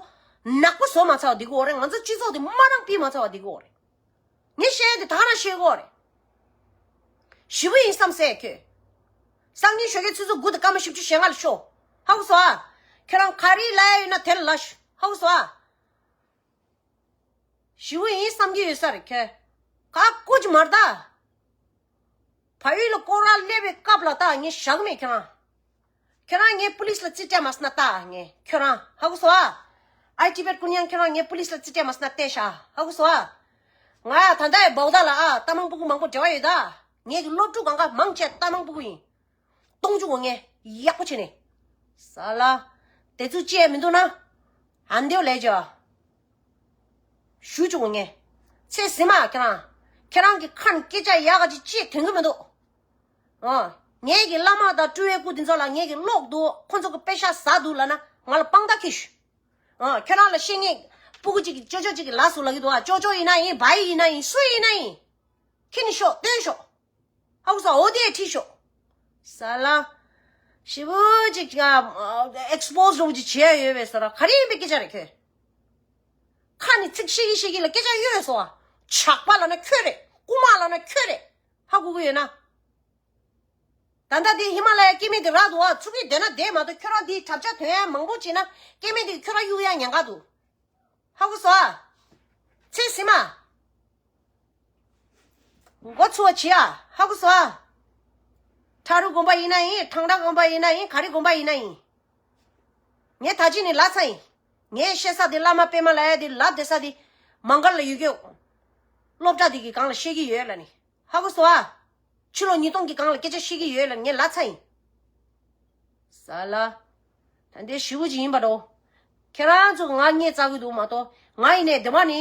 ནག་པོ་བཟོ་མ་ཚར་བ་འདི་གོ་རེད། ང་ཚོ་སྤྱི་ཚོགས་འདི་དམའ་རང་ཕྱིན་མ་ཚར་བ་འདི་གོ་རེད། ངས་བཤད་ཡ་འདི་ད་ག་རང་བཤད་གོ་རེད། ཞི་བོ་ཡིན་བསམ་སད་ཁྱོད། སང་ཉིན་ཞོགས་ཀས་ཆུ་ཚོད་དགུ་དང་སྐར་མ་བཞི་བཅུ་ཞེ་ལྔ་ལ་ཤོག་ཧ་གོ་སོང་ཨ། ཁྱོད་རང་ག་རེ་ལབ་ཡ་ཡོད་ན་དེ་ལ་ལབ་ཤོག་ཧ་གོ་སོང་ཨ། ཞི་བོ་ཡིན་བསམ་གྱི་ཡོད་ས་རེད་ཁྱོད། ཁ་ཀོ་ཅི་མར་ད། བལ་ཡུལ་ལ་སྐོར་ར་སླེབས་པའི་སྐབས་ལ་ད་ངས་བཞག་མེད་ཁྱོད་རང་། ཁྱོད་རང་ངས་པུ་ལིས་ལ་རྩིས་སྤྲད་མ་སོང་ན་ད་ངས་ཁྱོད་རང་ཧ་གོ་སོང་ཨ། ཨའི་ཊི་བེད་ཀུན་ཡང་ཁྱོད་རང་ངས་པུ་ལིས་ལ་རྩིས་སྤྲད་མ་སོང་ན་བལྟས་ཤག་ཧ་གོ་སོང་ཨ། ང་ད་ལྟ་ཡི་བའུ་ད་ལ་ཨ་རྟ་མང་སྤུ་གུ་མང་པོ་འབྲེལ་བ་ཡོད་ད། ངེད་ཀྱི་སློབ་ཕྲུག་གང་ག་མང་ཆེ་རྟ་མང་སྤུ་གུ་ཡིན། གཏོང་བཅུག་གོ་ངས་ཡག་པོ་བྱས་ནས། ས་ལ། དེ་ཚོ་བཅད་མི་འདུག་ན། ཨ་འདེའུ་ལས་ཇོ། ཞུ་བཅུག་གོ་ངས། ཚེ་ཟིན་མ་ཁྱེད་རང་། ཁྱེད་རང་གི་ཁ་ནས་སྐད་ཆ་ཡག་ག་ཅིག་བཅད་དོན་གི་མི་འདུག་ཨ། ངེད་ཀྱི་བླ་མ་དང་སྤྲུལ་བའི་སྐུ་དེ་ཚོ་ལ་ངེད་ཀྱི་ཀློག་འདུག་ཁོ་ཚོ་གི་པེ་ཤ་ཟ་འདུག་ལབ་ན་ང་ལ་དཔང་རྟགས་ཁྱེར་ཤོག་ཨ། ཁྱོད་རང་ལ་བཤད་ངེས་སྤུ་གུ་གཅིག་གིས་ཅོ་ཅོ་གཅིག་གི་ལ་སུ་ལ་གི་འདུག་ཨ། ཅོ་ཅོ་ཡིན་ན་ཡིན། བའི་ཡིན་ན་ཡིན། སུ་ཡིན་ན་ཡིན། ཁྱེར་ནས་ཤོག་སྟོན་ཤོག་ཧ་གོ་སོང་། འོ་དེ་ཁྲིད་ཤོག་ས་ལ། ཞེ་པོ་ཅིག་ཨེག་སི་པོ་སི་རོ་ཅིག་བྱས་ཡོད་པའི་ས་ར་ག་རེ་ཡིན་པའི་སྐད་ཆ་རེད་ཁྱོད། ཁ་ནས་ཚིག་བཤད་ཀྱི་བཤད་ཀྱི་ལ་སྐད་ཆ་ཡོད་སོང་ཨ། ཇག་པ་ལབ་ན་ཁྱོད་རེད། རྐུན་མ་ལབ་ན་ཁྱོད་རེད། ཧ་གོ་གི་ཡོད་ན། ད་ལྟ་འདི་ཧི་མ་ལ་ཡའི་སྐྱེ་དམན་དེ་རག་འདུག་ཨ། ཚུགས་ཀྱི་བསྡད་ན་བསྡད་མ་གཏོགས་ཁྱོད་རང་འདིའི་གྲབས་ཆ་ཐོན་ཡ་མང་པོ་བྱས་ན་སྐྱེ་དམན་དེ་ཁྱོད་རང་གཡུག་ཡ་ཉེན་ཁ་འདུག་ཧ་གོ་སོང་ཨ། ཚེ་ཟིན་མ། མགོ་ཚོས་བྱེད་ཨ། ཧ་གོ་སོང་ཨ། ཁྲ་རུ་དགོན་པ་ཡིན་ན་ཡིན། ཁྲང་ཁྲ་དགོན་པ་ཡིན་ན་ཡིན། ག་རེ་དགོན་པ་ཡིན་ན་ཡིན། ངས་ད་ཅི་ནས་ལབ་ཚར་ཡིན། ངས་བཤད་ས་དེ་བླ་མ་པད་མ་ལ་ཡ་དེ་ལབ་བསྡད་ས་དེ་མང་གར་ལ་ཡོད་རྒྱུ། སློབ་གྲྭ་དེ་གི་སྒང་ལ་བཤད་ཀྱི་ཡོད་ལབ་ནི། ཧ་གོ་སོང་ཨ། ཕྱི་ལོ་ཉིས་སྟོང་གི་སྒང་ལ་སྐད་ཆ་བཤད་ཀྱི་ཡོད་ལབ་ངས་ལབ་ཚར་ཡིན། ས་ལ། ད་འདི་ཞི་བོ་ཅིག་ཡིན་པ་འགྲོ། ཁྱེད་རང་ཚོ་ང་ངས་བཙལ་གི་འདུག་མ་གཏོགས་ང་ཡིན་ནས་འདི་མ་ནི།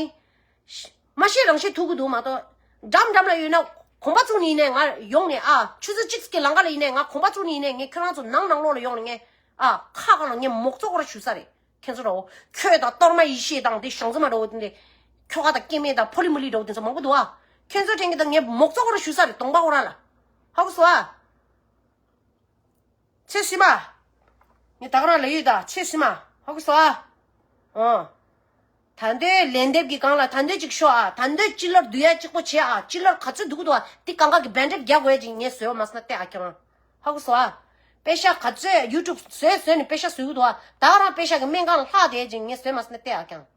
མ་ཤེས་རང་ཤེས་ཐུག་གི་འདུག་མ་གཏོགས། འགྲམ་འགྲམ་ལ་ཡོད་ན་གོམ་པ་བཙུགས་ནས་ཡིན་ནས་ང་ཡོང་ནས་ཨ། ཆུ་ཚོད་གཅིག་གི་ལམ་ཁ་ལ་ཡིན་ནས་ང་གོམ་པ་བཙུགས་ནས་ཡིན་ནས་ངས་ཁྱེད་རང་ཚོ་ནང་ནང་ལོགས་ལ་ཡོང་ནས་ངས་ཨ། ཁ་གང་ལ་ངས་མོག་ཙོག་སྐོར་ཞུ་ས་རེད། ཁྱེད་ཚོ་རོ། ཁྱོད་དང་གཏོར་མ་ཡེ་ཤེས་དང་དེ་ཞང་ཚོ་མ་རོ་དེ་འདྲས། ཁྱོ་ག་དང་སྐྱེ་དམན་དང་ཕོ་ལི་མོ་ལི་རོ་དེ་ཚོ་མང་པོ་འདུག་ཨ། ཁྱེད་ཚོ་དྲན་གི་དང་ངས་མོག་ཙོག་སྐོར་ཞུ་ས་རེད། གདོང་པ་ཁོ་ར་ལ། ཧ་གོ་སོང་ཨ། ཚེ་ཟིན་མ། ངས་ད་ག་རང་ལ་ཡོད་ད་ཚེ་ཟིན་མ། ཧ་གོ་སོང་ཨ། ཨོ། ད་འདོད་ལན་འདེབས་ཀྱི་སྒང་ལ་ད་འདོད་ཅིག་ཤོག་ཨ། ད་འདོད་ཅི་ལར་བསྡུ་ཡ་གཅིག་པོ་བྱེད་ཨ། ཅི་ལར་ག་ཚོད་བསྡུ་གི་འདུག་ཨ། འདི་གང་ག་གི་བེན་ཌེཌ་རྒྱག་དགོས་ཡ་ཅིག་ངས་བཟོས་པ་མ་སོང་ན་བལྟས་ཨ་ཁྱེད་རང་། ཧ་གོ་སོང་ཨ། པེ་ཤ་ག་ཚོད་ཡུ་ཊུབ་བཟོས་བཟོས་ནས་པེ་ཤ་བཟོས་གི་འདུག་ཨ། ད་ག་རང་པེ་ཤ་གི་སྨན་ཁང་ལྷག་བསྡད་ཅིག་ངས་བཟོས་མ་སོང་ན་བལྟས་ཨ་ཁྱེད་རང་།